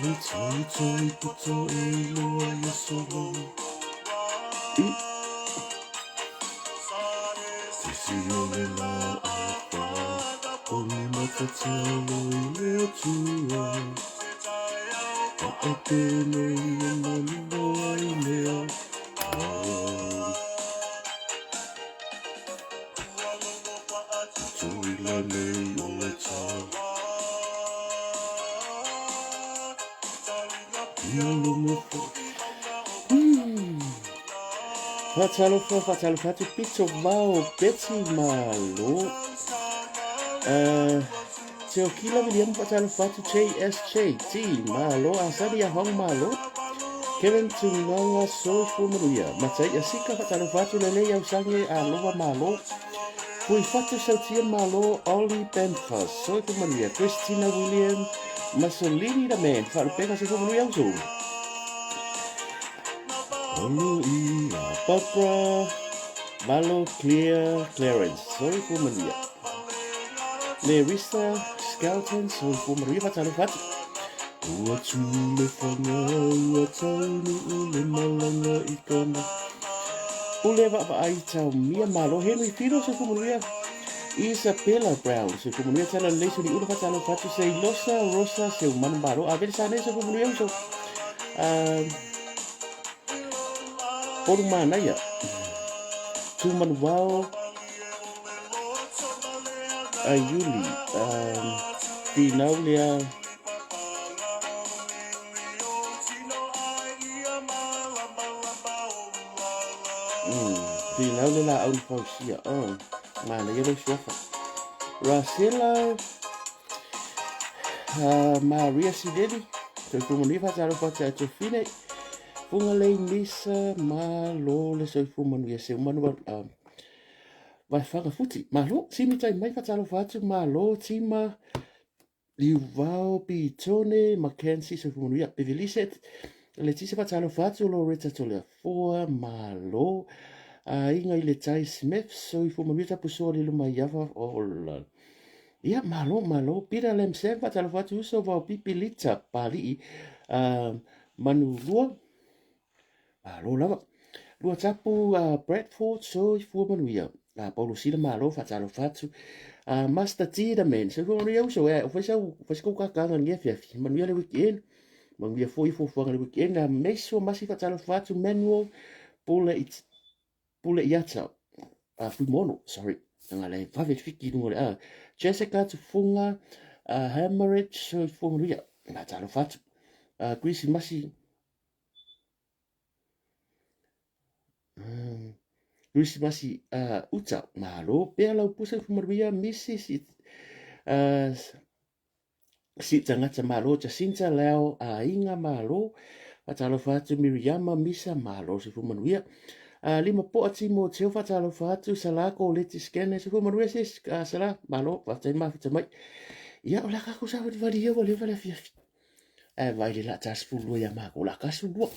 Le tautai puta i loa ia solo. I. Sisi o le la afa, o ni matatalo i le atua. A e pēnei e manu ai mea. Tūila nei o le tā. Ia lomo Faatalofa, faatalofa atu pito vao Betty Malo. Uh, Teokila William faatalofa atu JSJT Malo Asani Ahong Malo. Kevin Tunganga Soifua Manuia. Matai Asika faatalofa atu lelei ausange Alofa Malo. Fui Fatu Sautia Malo Oli Benfa Soifua Manuia. Christina William Mussolini the man. Faalupega Soifua Manuia uso. Olo ia Barbara Malo Clear Clarence Soifua Manuia. Nerissa Skelton Soifua Manuia faatalofa atu. Ua tū le whanga, ua taunuu le malanga i kana. Pule vaavaai tau mia malo Henry Filo soifua manuia. Isabella Brown soifua manuia tala lelei soni ula faatalofa atu Seilosa Rosa Seumanu malo Avele Sane soifua manuia uso. Uh, Polu Manaia Tūmanuwao Aiuli um, Finau lea Mm, Finau le laau na fausia. Oh, manaia lou suafa. Rasela uh, Maria Sileli, soifua manuia faatalofa atu ia Tofine. Fuga lei Misa malo le soifua manuia seu manu uh, Vaefaga futi. Malo, simi tai mai faatalofa atu malo tima Liuvao Pitone Mackenzie soifua manuia Beverly Letisia faatalofa atu Loretta Toleafoa malo Aiga i le Tai Smith soifua manuia Tapusoa Lilo Maiava oh, Ia, malo, malo. Peter Lamsam, faatalofa atu uso vao Pipi Lita, Palii, uh, Manulua, malo lava. Lua tapu uh, Bradford, soifua manuia. Uh, Paulo Sila, malo, faatalofa atu. Uh, Master T, the man, soifua manuia uso, eh, o faisau, faisau kakanga ngia fiafi. Manuia le weekend, manuia foi fuafuaga le weekend. Uh, Meso Masi, faatalofa atu. Manuel, Pule, Pule Iata, uh, Fuimono, sorry, nga le vave fiki i lunga o le a. Jessica Tufunga, uh, Hemorrhage, Soifua Manuia, nga talofa atu. Uh, Krisimasi, um, Krisimasi uh, uta, malo, pea lau pusa Soifua Manuia, Mrs. Uh, Si Tagata Malo, Jacinta Lau, Aiga Malo, Faatalofa atu Miriama Misa Malo, Soifua Manuia. Uh, lima poa Timo Teo, faatalofa atu Salako Leti Scanner, Soifua Manuia sis, uh, Sala, Malo, faafetai mafuta mai. Ia, o la kākou savalivali ia ua leva le afiafi. Ae vaai le laa ta 12 ia mākou, la ka 12.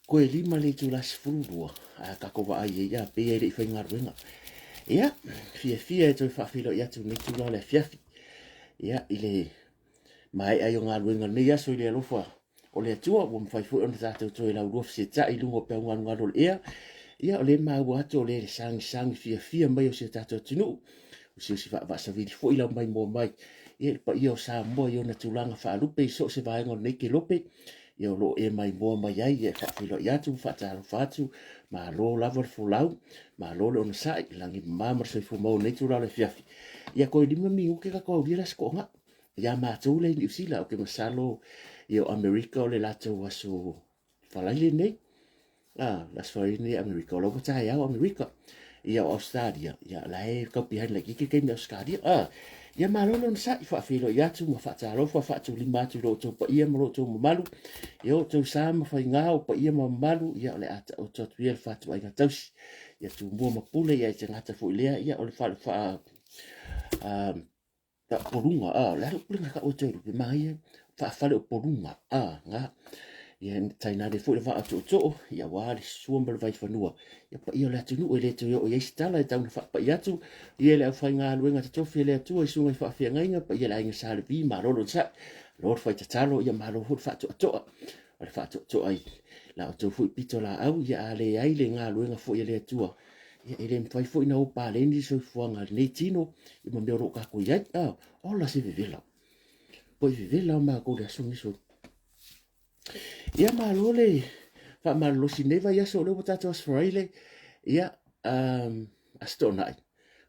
Koe lima le itula 12, a kākou vaai ai ia, pei ai le i faigaluega. Ia, fiafia e toe faafeiloai atu lenei itula o le afiafi. Ia, i le maea ai o galuega lenei aso i le alofa o le Atua, ua mafai foi ona tatou toe laulua fesetai i luga o peau galugalu o le ea. Ia, o lea e maua atu o lea le sagisagi fiafia mai o si o tatou atunuu, o si o si vaavaasavili foi lau maimoa mai. Ia, i le paia o Samoa i ona tulaga faalupe i so o se vaega o lenei kelope, ia o lo o e maimoa mai ai, ia e faafeiloai atu ma faatalofa atu, malo lava le folau, malo le onosai, lagi mama ma le soifua maua i lenei itula o le afiafi. Ia koe lima minuke tatou aulia le Aso Toonai. Ia matou lea i Niu Sila, ou te masalo ia o Amerika o le latou aso falai lenei. Ah, le aso falai lenei Amerika, o la ua taeao Amerika. Ia o Australia, ia la e tau behind laitiiti le taimi Australia. Ah, ia malo le onosai, faafeiloai atu ma faatalofa, faatulima atu i lo outou paia ma lo outou mamalu. Ia o outou sa ma faiga, o paia ma mamalu, ia o le a taoto atu ia le fatuaiga tausi. Ia Tumua ma Pule, ia e te gata foi lea, ia o le fale faa poluga, a, o le a le pulega ka oe toe lupe mai, faafale o poluga, a, nga, ia tainane foi le vaa tootoo, ia aua le sua ma le vaifanua, ia paia o le atunuu e le toe oo i ai se tala e tau na faapai atu, ia le aufaigaluega totofi a le Atua i susuga i faafeagaiga, paia le aiga Sa Levi, malo le onosai. Malo le fai tatalo, ia malo foi le faatoatoa. O le faatoatoa i la outou foi pito laau, ia a leai le galuega foi a le Atua, ia e le mafai foi na o paleni le soifuaga a lenei tino, ia ma mea o lo o kākou i ai. Ah, ola se vevela. Poi vevela o mākou le aso lenei. Ia malo le faamalolosi nei vaiaso o lea ua tatou Aso Faraile, ia Aso Toonai,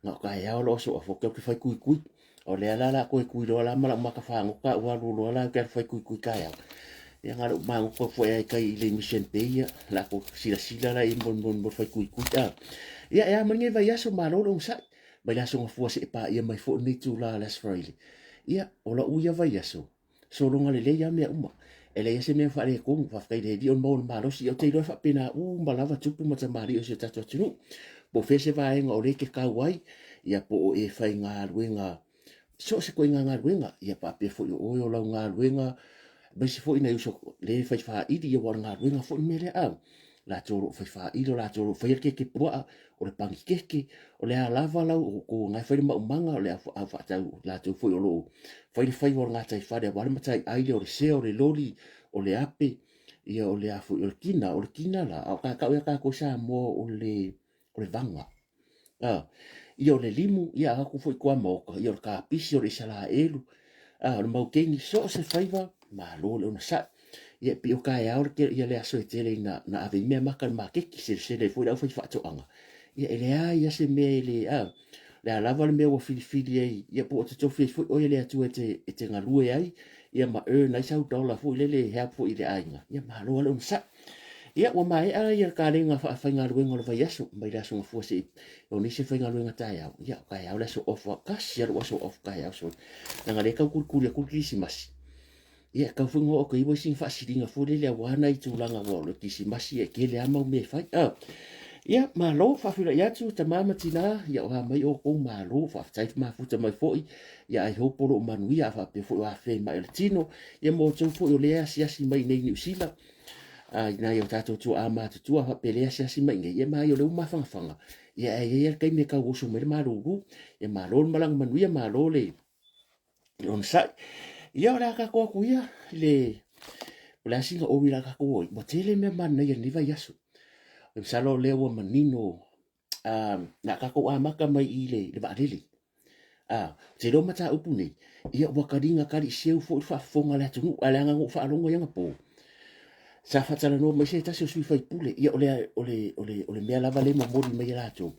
na o taeao lou aso off, ou te alu ou te fai tuitui. O lea la o le a toe tui loa la ma lau mata fagota ua alu loa la ou te alu fai tuitui taeao. Ia na o lou magoto foi ai tai i le Mission Bay ia, la ko silasila la i mo mo mo fai tuitui. Ah. Ia e a mai nei vaiaso malo le onosai. Mai le aso gafua seia paia mai foi lenei itula o le Aso Faraile. Ia, o lau ia vaiaso, sologa lelei lava mea uma. E leai se mea faaletonu, faafetai i le Alii o le maua o le malosi. Ou te iloa e faapena uma lava tupu ma tamalii o si o tatou atunuu. Po o fea se vaega o lea e te tau ai, ia po o e faigaluega so o se ituaiga galuega, ia faapea foi o oe o lau galuega, aemaise foi nai uso lea e fai faili, ia aua o le galuega foi le mea lea. A latou o lo o fai faili, o latou o lo o faia le keke puaa, o le panikeke, o le a lava lau outou na e fai le maumaga, o le au faatau, latou foi o lo o fai le faiva o le gataifale aua le mataiai lea o le sea, o le loli, o le ape, ia o le a foi, o le kina, o le kina la, a o tatau ia tatou i Samoa o le, o le vaga. A, ia o le limu, ia a atu foi i tuamaota, ia o le kapisi, o le Isaraelu, a, o le maukeni, so o se faiva, malo le onosai. Ia e pei o taeao le tele, ia le aso e tele ina na ave ai meamata i le maketi, selesele ai foi le aufaifaatoaga. Ia e leai lava se mea e le, a, le a lava le mea ua filifili ai, ia po o totofi ai foi oe e le Atua e te, e te galue ai, ia ma earn ai sau dollar foi lele e help foi i le aiga, ia malo lava le onosai. Ia ua maea ia le kalega faafaigaluega o le vaiaso, mai le aso Gafua seia oo nei se faigaluega taeao, ia o taeao le aso off, tasi lava lou aso off taeao sole, leaga o lea e tau kulikuli atu le kerisimasi. Ia, e tatau foi ona oo atu i ai sina faasiliga foi lele aua nai tulaga aua o le kerisimasi e tele lava mau mea e fai. Ah, ia, malo, faafeiloai atu tama ma tina, ia o a mai outou, malo, faafetai le mafuta mai foi. Ia, I hope o lo o manuia a faapea foi o afea i mai o le tino. Ia, ma outou foi o lea e asiasi mai i nei i Niu Sila, ah, i nai o tatou tuaa matutua faapea lea e asiasi mai i nei, ia ma ai o lea ua mafanafana. Ia, ae i ai lava le taimi e tau oso mai le malulu. Ia, malo le malaga manuia, malo le onosai. Ia, o le a tatou atu ia i le, o le a sina ori o le a tatou o ai. Ua tele mea manaia i lenei vaiaso. Masalo o lea ua manino, na tatou amata mai i le, le vaalele. Ou te iloa mataupu nei, ia ua taliga tali seu foi le faafofoga a le atunuu, ae leaga na ou faalogo i anapo, sa faatalanoa mai se tasi o sui faipule, ia o le, o le, o le, o le mea lava lea e momoli mai e latou,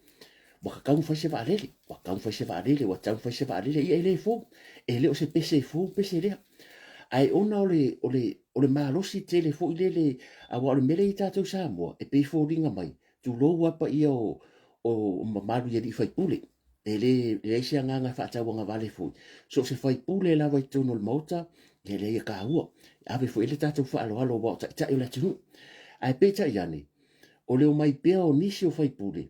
ua tatau ona fai se vaalele, ua tatau ona fai se vaalele, ua tatau ona fai se vaalele, ia e le fou, e le o se pese fou le pese lea. Ae ona o le, o le, o le malosi tele foi lele, aua o le mea lea i tatou Samoa, e pei e foliga mai, tulou lava paia o, o mamalu i alii faipule, e le leai se agaga e faatauagavale foi, so o se faipule lava i totonu o le Maota, ia leai e taua, e ave foi i ai le tatou faaaloalo aua o taitai o le atunuu. Ae peitai ane, o le omai pea o nisi o faipule,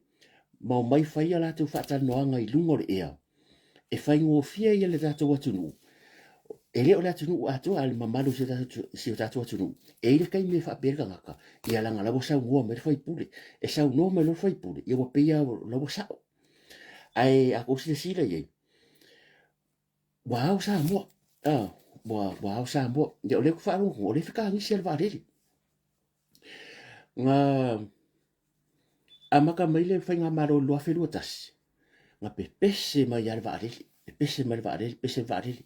ma omai fai a latou faatalanoaga i luga o le ea, e faigofie ia le tatou atunuu, e le o le atunuu atoa, a le mamalu o si o tatou atunuu, e i ai le taimi e faapea le tagata, ia leaga o la ua saunoa mai le faipule, e saunoa mai loa le faipule, ia ua pei lava o la ua sao. Ae a tou silasila i ai, ua ao Samoa, ua ao Samoa. Ia o lea ou te faalogo, o lea e fetagisi lava le vaalele. Na amata mai le faigamalo i le 2021, na pepese mai lava le vaalele, pepese mai le vaalele, pepese le vaalele,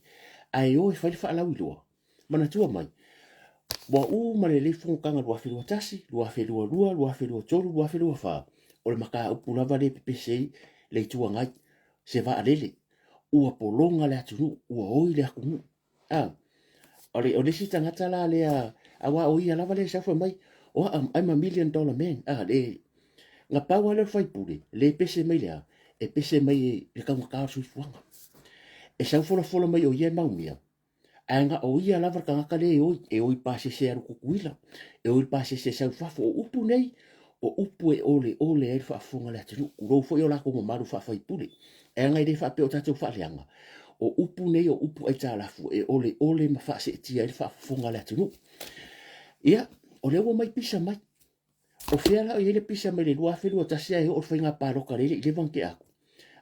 ae o e fai le faalauiloa, manatua mai, ua uma lelei fonotaga 2021, 2022, 2023, 2024, o le mataupu lava lea e pepese ai le Itu Agai, se vaalele, ua pologa le atunuu, ua oi le atunuu. A, o le, o le isi tagata la lea, aua o ia lava lea e sau fai mai, oh, I'm a million dollar man. A, le, na pau lava lea o le faipule, le pese mai le a, e pese mai i le taugata o le soifuaga. E sau folafola mai o ia e maumia, ae na o ia lava le tagata lea e oi, e oi pasese e alu Tutuila, e oi pasese e sau i fafo. O upu nei, o upu e oleole ai le faafofoga a le atunuu, tulou foi o latou mamalu faafaipule. E aga e le faapea o tatou faaleaga, o upu nei o upu aitalafu e oleole ma faaseetia ai le faafofoga a le atunuu. Ia, o lea ua omai pisa mai. O fea la o i ai le pisa mai le 2021 ae oo le faiga palota lea e le i leva ona tea atu.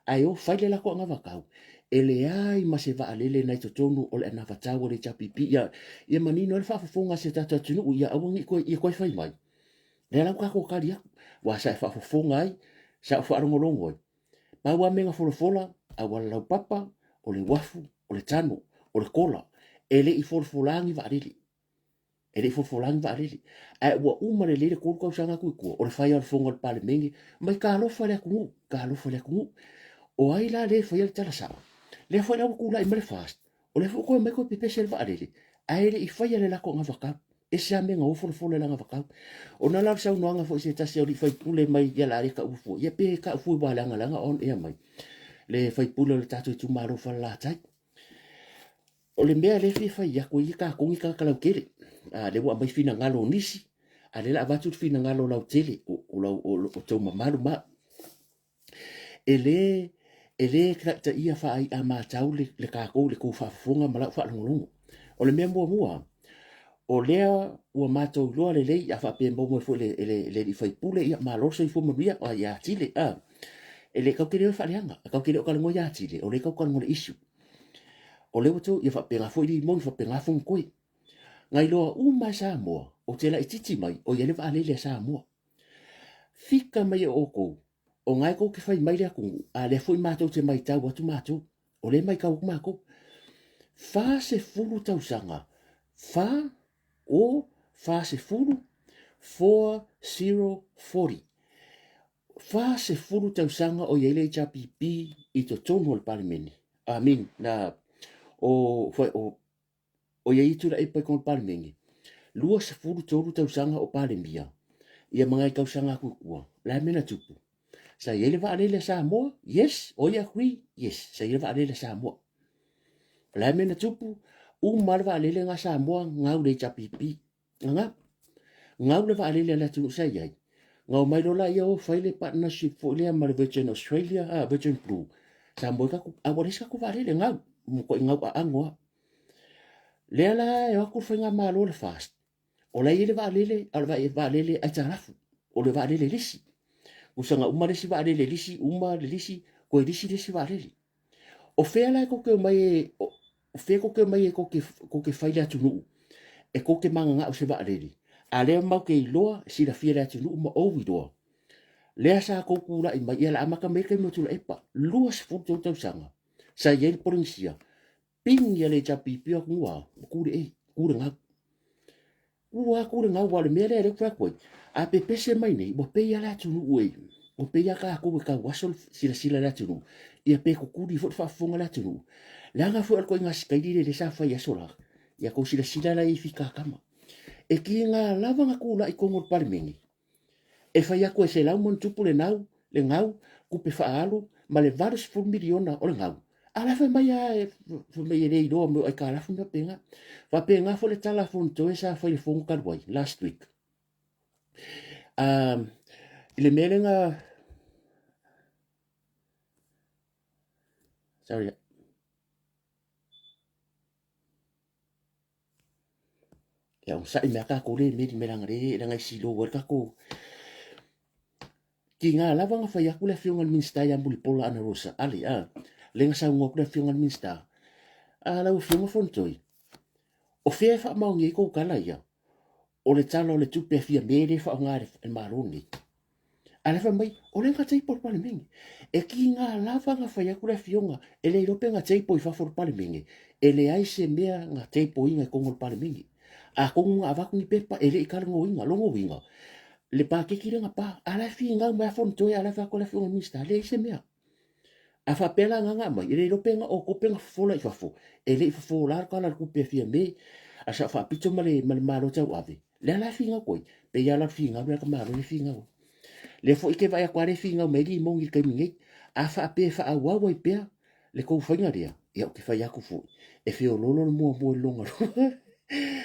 Ae o fai le lako anavatau, e leai ma se vaalele na i totonu o le anavatau a le HRPP. Ia, ia manino ai le faafofoga a si o tatou atunuu, ia aua ne i toe, ia toe fai mai. Lea la ua tatou tali atu, aua sa e faafofoga ai, sa ou faalogologo ai. Pau lava mea na folafola, auala laupapa, o le uafu, o le tano, o le kola. E le i folafola ni vaalele. E le i folafola ni vaalele. Ae ua uma lelei le 3 tausaga atu i tua, o le fai lava o le fono a le Palemene, mai talofa le atunuu, talofa le atunuu. O ai la lea e faia le tala sao? Lea foi la ua tulai mai le FAST, o lea foi ua toe omai toe pepese le vaalele, ae le i faia le latou anavatau. Ese lava mea na o folafola i le anavatau. Ona la o le saunoaga foi a se tasi o alii faipule mai, ia o le a le taua fua, ia pe tau fua aua leaga leaga on air mai le faipule o le tatou itumalo o Falelatai. O le mea lea e fia fai atu ai tatou ni tagata lautele, a lea ua aumai finagalo o nisi, a lea la avatu le finagalo lautele o, o, lau, o, o tou mamalu ma E le, e le taitaia faaaiamatau le, le tatou, le tou faafofoga ma lau faalogologo. O le mea muamua, o lea ua matou iloa lelei, a faapea e maua mai foi e le, le alii faipule, ia malo le soifua manuia, a ia Tile, a. E le tatou te le o e faaleaga, tatou te le o talanoa ia Tile, o lea tatou te talanoa i le issue. O lea ua tou, ia faapena foi Limoni, faapena Fonotoe. Na iloa uma e Samoa, ou te laitiiti mai, o i ai le vaalele a Samoa. Fika mai e outou, o na e tou te fai mai le atunuu, a lea foi matou te maitau atu matou. O lea e maitau atu matou. 40 tausaga, fa, o, 40, 4, 0, 40. 40 tausaga o i ai le HRPP i totonu o le Palemene. I mean, na, o, o, o i ai Tuilaepa i totonu o le Palemene, 23 tausaga o Palemia, ia ma nai tausaga atu i tua. O le a le mea na tupu? Sa i ai le vaalele a Samoa? Yes. O ai agree? Yes. Sa i ai le vaalele a Samoa. O le a le mea na tupu? Uma le vaalele na Samoa, gau le HRPP. Gau. Gau le vaalele a le atunuu sa i ai. Na omai loa laia o fai le partnership foi lea ma le Virgin Australia, ah, Virgin Blue. Samoa i tatou, a ua leai se tatou vaalele, gau. Matuai gau aano lava. Lea la e o atu le faigamalo le FAST, o la e i ai le vaalele, a o le vaalele aitalafu, o le vaalele lisi. Tusa na uma le isi vaalele lisi, uma le lisi, toe lisi le isi vaalele. O fea la e tou te omai e, o fea tou te omai e tou te, tou te fai le atunuu, e tou te mananao i se vaalele, a lea matou te iloa, silafia e le atunuu ma ou iloa, lea sa tou tulai mai, ia o le a amata mai le taimi o Tuilaepa, 23 tausaga, sa i ai le Polenisia, pigi a le HRPP o atunuu a, ua tu le ei, tu le gau. Ua atu le gau, aua o le mea lea lea ou te fai atu ai, a pepese mai nei, ua pei lava le atunuu e, ua pei lava tatou e tauaso le silasila a le atunuu, ia pe tutuli foi le faafofoga a le atunuu. Leaga foi o le ituaiga sikaili lea sa fai i aso la, ia tou silasila la i ai i fitakama. E tiga lava ona tulai i totonu o le Palemene, E fai atu e 100+ le nau, le gau, tupe faaalu ma le 80 miliona o le gau. A la e fai mai lava e, fai mai e le iloa mo aitalafu ma faapena. Faapena foi le tala a Fonotoe sa fai i le fono talu ai, last week. Um, i le mea lea na... Sorry. Ia onosai mai lava tatou le meli mai leaga le leaga e slow ai le tatou Tiga lava na fai atu le afioga i le Minisita ia Mulipola Anarosa Ale a lea na saunoa atu le afioga i le Minisita a lau afioga Fonotoe o fea e faamaonia ai tou tala ia o le tala o le tupe a Fiame lea e faaaoga e le Malo lenei A lea fai mai, o lea na table le Palemene. E kiga lava na fai atu le afioga, e le iloa pe na table i fafo o le Palemene, e leai se mea na table ina i totonu o le Palemene. Atonu na avatu ni pepa e le i talanoaina, lona uiga, le paketi lea na pa, a la e finau mai lava Fonotoe, a la e fai atu le afioga i le Minisita, leai se mea. A faapea la na aumai, e le iloa pe na o kope na fofola i fafo, e le i fofola le Tala o le Tupe a Fiame, a Sao Faapito ma le, ma le Malo Tauave. Lea la e finau atu ai, pei lava la o le finau lea a le tamaloa lea e finau ai. Lea foi e te vaai atu lava lea e finau mai ai Limoni i le taimi nei. A faapea e faaauau ai pea le tou faiga lea, ia ou te fai atu foi, e feoloolo le muamua i le logalua.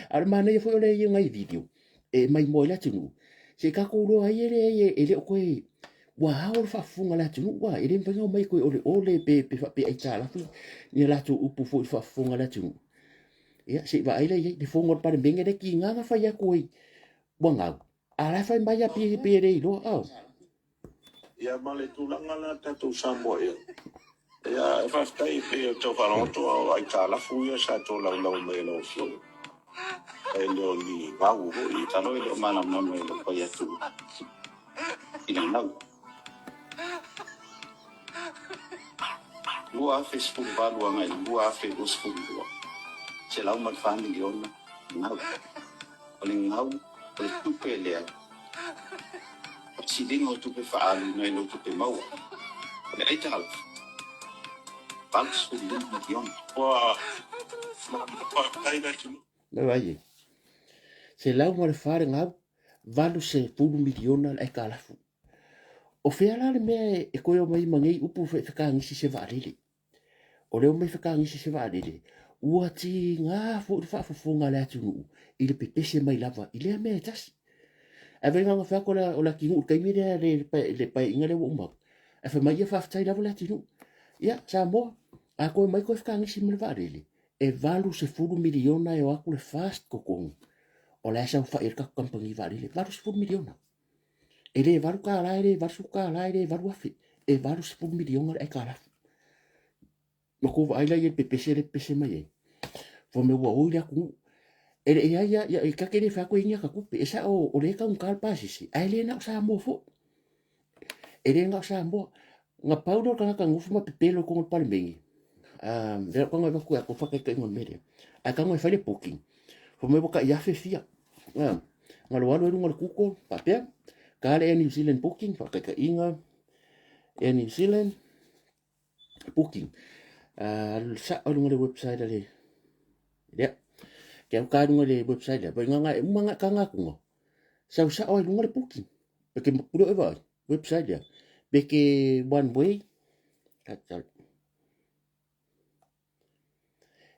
A o le manaia foi o le i ai o nai video, e maimoa ai le atunuu, se i tatou iloa ai e leai e le o toe ua ao le faafofoga a le atunuu a e le mafai ona omai toe oleole pe pe faapea aitalafu ni a latou upu foi i le faafofoga a le atunuu. Ia se i vaai la i ai le fono a le Palemene lea tiga na fai atu ai ua gau a la e fai mai a pe pe le iloa. Oh. Ia ma le tulaga la tatou Samoa Air, ia e faafetai e pei e tau faalogologo o aitalafu ia sa tolaulau mai e lau Afioga, e le o ni gau foi. Masalo e le o malamalama i lou fai atu i le gau. 2018 agai i le 2022, $104 miliona gau. O le gau, o le tupe lea, o le siliga o tupe faaalu nai lo tupe maua. O le aitalafu, $85 miliona. Ua faafetai le atunuu. Na vai e. 104 le gau, 80 miliona le aitalafu. O fea la le mea e toe omai ma nei upu fekagisi se vaalele? O le omai fekagisi se vaalele, ua tiga foi le faafofoga a le atunuu i le pepese mai lava i lea mea e tasi. Ae vaai na fai atu o le atunuu i le taimi lea le paeaiga lea ua uma atu. Ae fai mai ia faafetai lava le atunuu. Ia Samoa, a toe omai toe fekagisi ma le vaalele, e 80 miliona e o atu le fast totonu o la e saofai ai le tatou kamupani vaalele. 80 miliona. E le $8, e le $80, e le $8,000, e 80 miliona le aitalafu. Ma tou vaai la i ai i le pepese lea e pepese mai ai. Fai mai ua oi le atunuu. E le i ai lava, ia, ta te le fai atu e i ai ni ata tupe. E sao o lea e taugata le pasese, ae le na o Samoa foi. E le na o Samoa. Na pau lea o le tagata na nofo ma pepelo i totonu o le Palemene, lea o tago e avatu ia te faataitaiga o le mea lea, ae tago e fai le booking, fai mai ua tai afe fia. Na alu alu ai luga o le Google, faapea, ta le Air New Zealand booking, faataitaiga, Air New Zealand booking. Alu sao i luga o le website a le, lea, ke au ka luga o le website lea, vai nganga e uma nga ka ngakunga, sau sao ai luga le booking. Pe ke pule oe vaai, website lea, pe ke one way,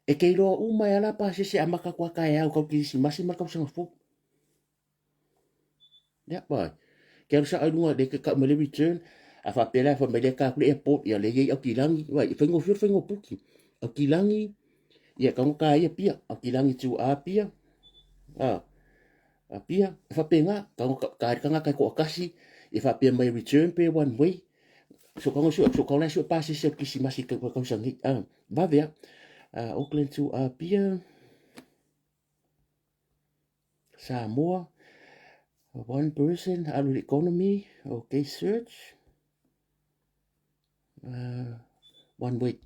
E ke iloa uma e ala pasese amata atu a taeao tau kirisimasi ma le tausaga fou. Ia, vai. Ke alu sao i luga, le ke kau mai le return, a faapea la, fai mai le ka atu le airport, ia le i ai Aukilagi, vai, e faigofie le faiga o puki. Aukilagi, ia taugata ai Apia, Aukilagi to Apia, a, Apia, e faapena, taugata le tagata e toatasi, e faapea mai return pe one way, so kau sue, so kau la sue pasese o le kirisimasi i tausaga nei, a, vave lava. Auckland to Apia, Samoa, one person, alu i le economy, okay, search, one week.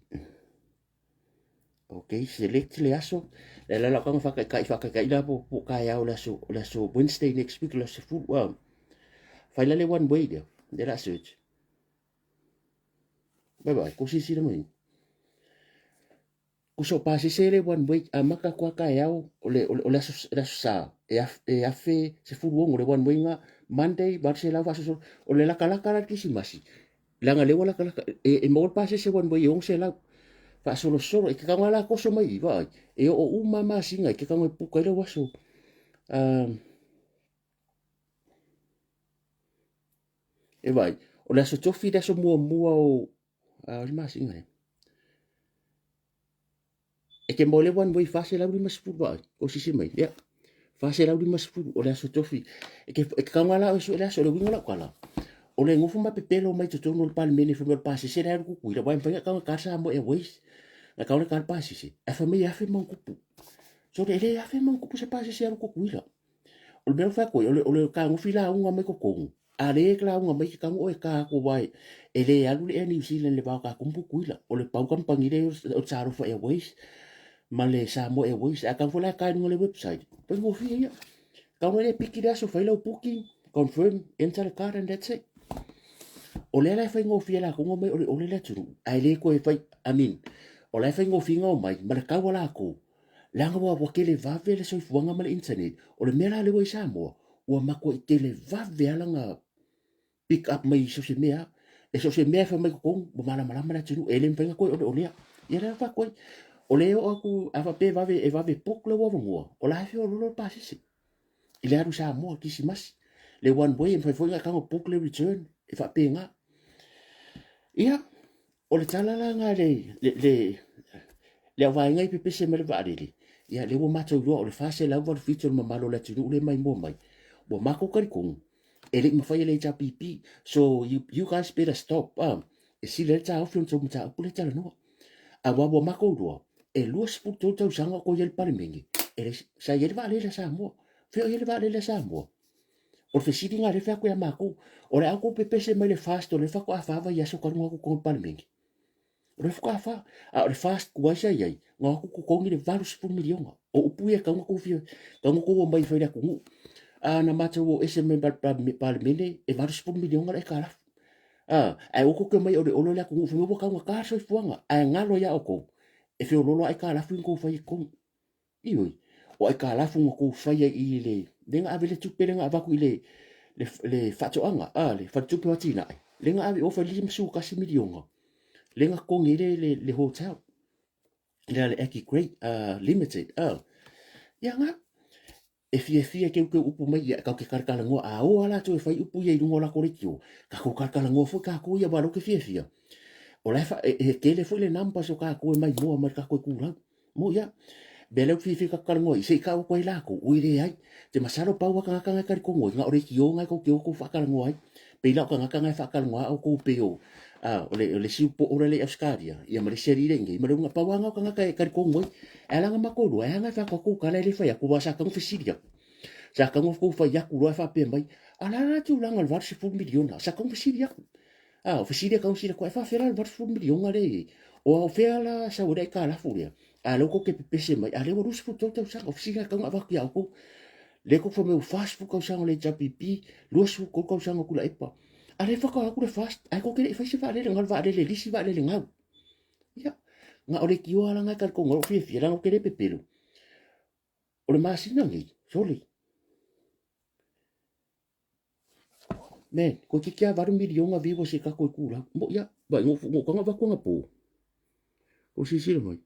Okay, select le aso. Le la la kanga whakaikai, whakaikai la po, po kai au le aso, le aso Wednesday next week, le aso fulu, well, whai la le one way lea, le la search. Bye bye, ko sisi la mai. Ko so pasese le one way, amata atu a taeao o le, o le, o le aso, le aso Sa, e, af, e 1060 le one way nga, Monday, 800 faasolosolo, o le latalata la le Kirisimasi, leaga lea ua latalata, e, e maua le pasese one way e 600 faasolosolo, e te tago lava la toso mai i, vaai, e oo uma lava masina, e te tago e puka ai lau aso. E vaai, o le aso Tofi le aso muamua o, o le masina lea. E te maua le one way 450 vaai, ko sisi mai, ia. 450 o le aso tofi. E te, e te kaunga la o e le aso, o le uiga o lau tala. O le nofo ma pepelo mai totonu o le Palemene fai mai o le pasese le alu Kukuila, wai mawhai nga kaunga ka Samoa Airways, nga kaunga ka le pasese. Ae fai mai e afe ma kupu. So e le afe ma kupu se pasese alu Kukuila. O le mea o fai atu ai, o le, o le kagofi lauga mai totonu, A le lauga mai ke kago e ka aku wai e le alu le Air New Zealand le vao ka kumbu kuila o le pau kampangi le o Talofa Airways ma le Samoa Airways a kau fola ka lunga le website pai mo fia ia kau le piki le aso fai lau booking confirm enter the card and that's it o le la fai ngofia la kongo mai o le ole le atunu ai le koe fai I mean o la fai ngofia ngau mai ma le kau la ko leaga ua ua tele vave le soifuaga ma le internet o le mea la lea ua i Samoa ua matuai tele vave lava lana pick up mai i so o se mea e so o se mea e fai mai totonu ua malamalama le atunuu e le mafai ona toe oleolea. Ia lea faatoa ai o lea e oo atu a faapea e vave e vave book lou avanoa o la e feoloolo le pasese i le alu i Samoa i le Kirisimasi. Le one way e mafai foi ona e tago book le return e faapena. Ia O le tala la lena le, le, le, le auvaega i pepese mai le vaalele, ia lea ua matou iloa o le 487 o le mamalu o le atunuu lea e maimoa mai, ua matou talitonu, E le i mafai e le HRPP. So you, you guys better stop. Ah, e sili ai le taofi ona tou mataupu lea talanoa. Aua ua makou iloa, e 23 tausaga o kou i ai le Palemene, e le, sa i ai le vaalele a Samoa. Fea o i ai le vaalele a Samoa? O le fesili lena lea e fai atu ia matou. O le a outou pepese mai le FAST o lea faatoa fa vaiaso talu ona o atu i totonu o le Palemene. O lea faatoa fa. A o le FAST tuai sa i ai, na o atu totogi le 80 miliona. O upu ia e tatau ona tou fia, tatau ona tou omai e fai i le atunuu. A na matou o ese mai le Palemene, e 80 miliona le aitalafu. A, ae aua tou te omai e oleole le atunuu, fai mai ua taugata le soifuaga, ae galo ia outou, e feoloolo lava aitalafu ia na tou faia i totonu. Ioe, o aitalafu na tou faia i le, lea na ave le tupe lea na avatu i le, le, le faatoaga, a, le faletupe o atinae, lea na ave i o fai le 51 miliona, lea na totogi ai le, le, le hotel, lea le Aki Great uh, Limited, uh. Ia nga, e fiafia e keukeu upu mai ia kau ke kalakalanoa a o a latou e fai upu ia i luga o latou leitio kakou kalakalanoa foi kakou ia walo ke fiafia o la e, e, e tele foi le numbers o kakou e mai moa mai kakou e kulau mo ia mea lea ou te fiafia kakalanoa i se i kau atu ai lakou oi leai te masalo pau a tagata na e talitonoi na o leitio na e tou te o tou faatalanoa ai pei la o tagata na e faatalanoa a outou pei o a o le o le isi po o le Australia ia ma le isi alii le inei ma le uga pau a na o tagata e talitonu ai e ala na matou iloa e ala e fai atu tou tala e le fai atu aua sa tatau ona fesili atu sa tatau ona tou fai atu loa e faapea mai a o le a la le tulaga o le 80 miliona sa tatau ona fesili atu a o fesili e tatau ona fesili atu e faafefea la le 80 miliona lea e i ai o fea la sau ai le aitalafu lea a lea ua tou te pepese mai a lea ua 23 tausaga o fesili na e tatau ona avatu ia outou lea tou te fai mai ua 40 tausaga o le HRPP 23 tausaga o Tuilaepa a lea faatoa atu le FAST ae tou te le i fai se vaalele na o le vaalele lisi vaalele gau ia na o le tioa la na e talitonu ai lou fiafia leaga ou te le pepelo o le masina nei sole Man, toeitiiti lava 8 miliona viewers i tatou itulau. Mo ia, vai no no tanga avatu anapo. O silasila mai.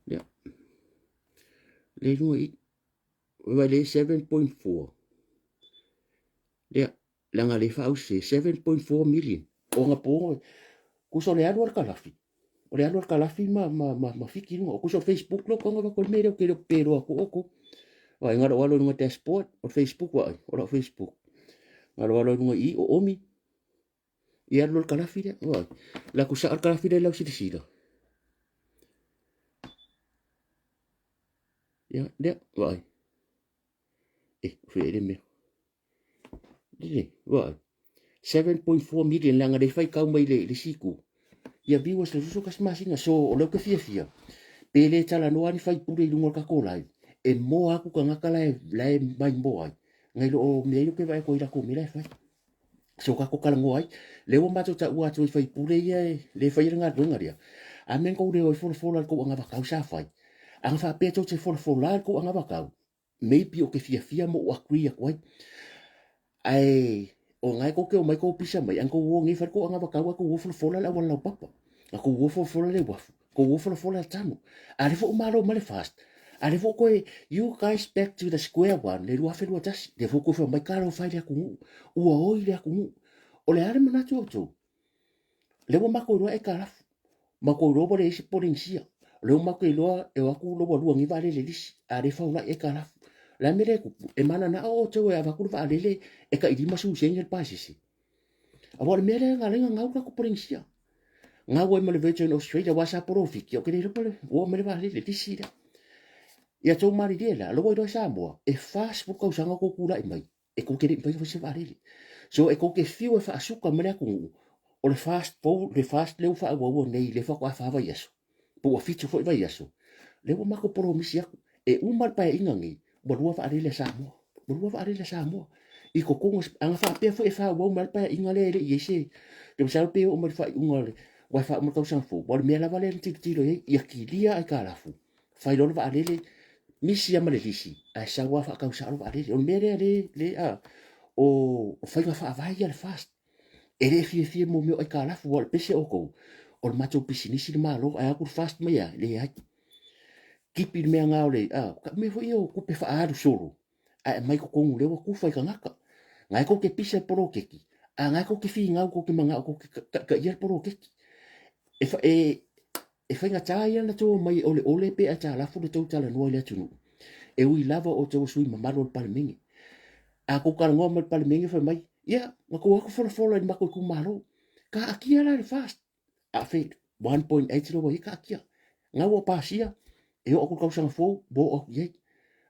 Ia. Le luga i vai le 7.4. Lea, leaga le faaause 7.4 million. O anapo, tusa o le alu a le kalafi. O le alu a le kalafi ma, ma, ma, ma fiki luga. O kusa o Facebook lo konga va kol mele o ke le pelo aku oko. Vai ngalo alo lunga dashboard o Facebook vai, o lau Facebook. Ngalo alo lunga i o omi. I alu le kalafi le, vai. La kusa al kalafi le lau silasila. Ia, lea, vai. E, fe le mea. Le, vai. 7.4 million leaga le faitau mai le, le siku ia viewers le susu kasi masina so o lea ou te fiafia pe le talanoa ni faipule i luga o le tatou live e moa atu tagata la e, la e maimoa ai ngai lo o mea ia ou te vaai atu ai i latou mea la e fai so tatou talanoa ai lea ua matou taua atu ai faipule ia e le faia le galuega lea a mea na tou le o ai folafola i le tou anavatau sa fai ana faapea tou te folafola i le tou anavatau maybe ou te fiafia ma ou agree atu ai. Ae o lena e tou te omai tou pisa mai, ana tou o nei fai le tou anavatau ae tou o folafola le auala laupapa. A tou o folafola le uafu, tou o folafola le tano. A lea foi ua malo mai le FAST. A lea foi toe, you guys back to the square one, le 2021. Lea foi toe fai mai talofa e i le atunuu. Ua oi le atunuu. O le a le manatu o outou? Lea ua matou iloa aitalafu. Matou iloa ua leai se Polenisia. O lea ua matou iloa e o atu lou alua nei vaalele lisi, a lea e faulai aitalafu. O le a le mea lea e tupu? E mananao outou e avatu le vaalele e tai 50 sene le pasese. Aua o le mea lea na ala ai ona gau le tatou Polenisia. Gau ai ma le Virgin Australia aua sa polofiti, ou te le iloa po o le ua oo mai le vaalele lisi lea. Ia outou malilie la, o la ua iloa e Samoa, e 40 tausaga o outou tulai mai, e tou te le i mafai ona fai se vaalele. So e tou te fiu e faasuka mai le atunuu, o le fast forward, le fast lea ua faaauaua nei, lea faatoa fa vaiaso, po ua fitu foi vaiaso, lea ua matou polomisi atu, e uma le paeaiga nei, ua lua vaalele a Samoa, ua lua vaalele a Samoa. I totonu, ana faapea foi e faaauau mai le paeaiga lea e le i i ai se, te masalo pe oo mai le faaiuga o le, aua e faauma le tausaga fou, aua o le mea lava lea na tilotilo i ai, ia kilia aitalafu, fai loa le vaalele, misi lava ma le lisi, ae sau lava faatau sao le vaalele. O le mea lea le, le a, o, o faiga faavae ia a le FAST. E le fiafia mo mea o aitalafu, aua o le pese outou, o le matou pisinisi le Malo, ae o atu le FAST mai a, leai. Tipi le mea na o le, a, ka mea foi ia o tupe faaalu solo, ae aumai totonu lea ua tufa i tagata. Na e tou te pisa i poloketi, a na e tou te finau tou te manao tou te taitaia le poloketi. E, e, e faigata ia ona tou omai e oleole pe aitalafu le tou talanoa i le atunuu. E ui lava o outou o sui mamalu o le Palemene. A kou talanoa ma le Palemene fai mai, ia, na tou o atu folafola i le matou itumalo. Taatia la le FAST. A fe 1.8 lea ua i ai, taatia. Na ua pasia, e oo atu i le tausaga fou, ua oo atu i ai.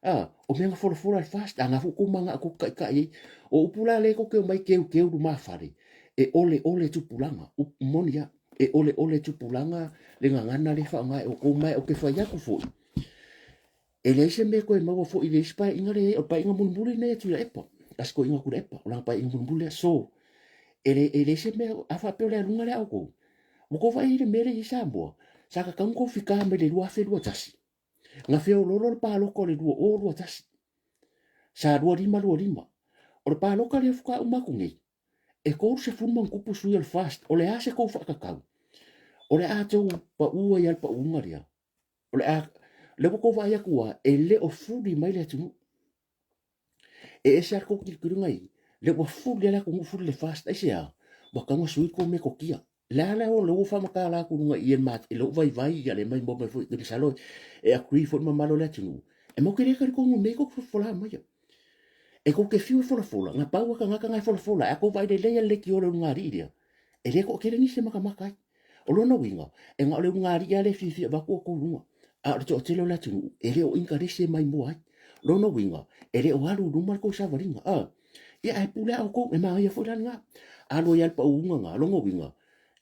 A, o mea na folafola e le FAST, a na foi tou manao tou te taitai ai. O upu la lea tou te omai teuteu lumafale, e oleole tupulaga. Upu moni lava, e oleole tupulaga le gagana lea e faaaoga e outou. Ma ou te fai atu foi, E leai se mea e toe maua foi i le isi paeaiga lea e i ai, o le paeaiga mulimuli lenei a Tuilaepa, a si toeaina o Tuilaepa, o lana paeaiga mulimuli lea. So, e le, e leai se mea, a faapea o le aluga lea a outou, ua tou vaai i le mea lea e i ai Samoa, sa tatau ona tou fika mai le 2021, na feoloolo le palota o le 2021, sa 25 25. O le palota lea faatoa uma atu nei, e 30 ma ona tupu sui o le FAST, o le a se tou faatatau? O le a tou pau ai lava i le pauga lea? O le a, lea ua tou vaai atu lava, e le o fuli mai le atunuu. E ese lava le tou tilotilo i lea ua fuli lava le atunuu fuli le FAST. Aisea? Ua tatau ona sui le tou metotia. Le a la o lea ua faamatala atu i luga i i i lou vaivai ia le maimoa mai foi, masalo e agree foi le mamalu o le atunuu. E matou te le talitonu i mea ia tou te folafola maia. E tou te fiu e folafola, na pau lava tagata na e folafola. Ae a tou vaai lelei lava i le leitio a le ulugalii lea, e le toatele nisi e matamata ai. O lona uiga, e na o le ulugalii lava lea e fiafia avatu outou i luga, a o le toatele o le atunuu, e le o inkarese maimoa ai. O lona uiga, e le o alu i luma le tou savaliga. A, ia ae pule lava outou, e manaia foi la lena. Alu ai lava le pauga lena, o lona uiga,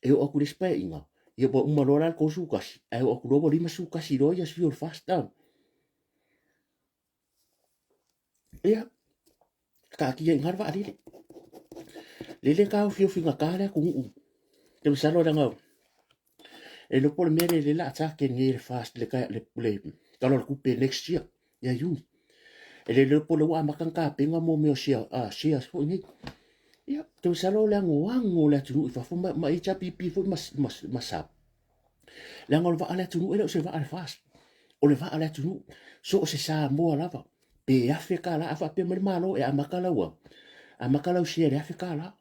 e oo atu i le isi paeaiga, ia ua uma loa la le 31, ae oo atu loa ua 51 loa ia sui o le FAST. A, ia, taatia i ina le vaalele. Lele taofiofi gata le atunuu. Te masalo leaga e iloa po o le mea lea lea o le a target nei e le FAST le, le, le Tala o le Tupe next year ia Iuni. E le iloa po o lea ua amata ona tapena mo mea o share, shares foi nei. Ia, te masalo o le anoano o le atunuu i fafo ma, ma HRPP foi ma, ma, ma SAP. Leaga o le vaa a le atunuu e le o se vaa a le FAST. O le vaa a le atunuu, so o se Samoa lava, pe $1000 a faapea mai le Malo e amata lau a, amata lau share i le $1000.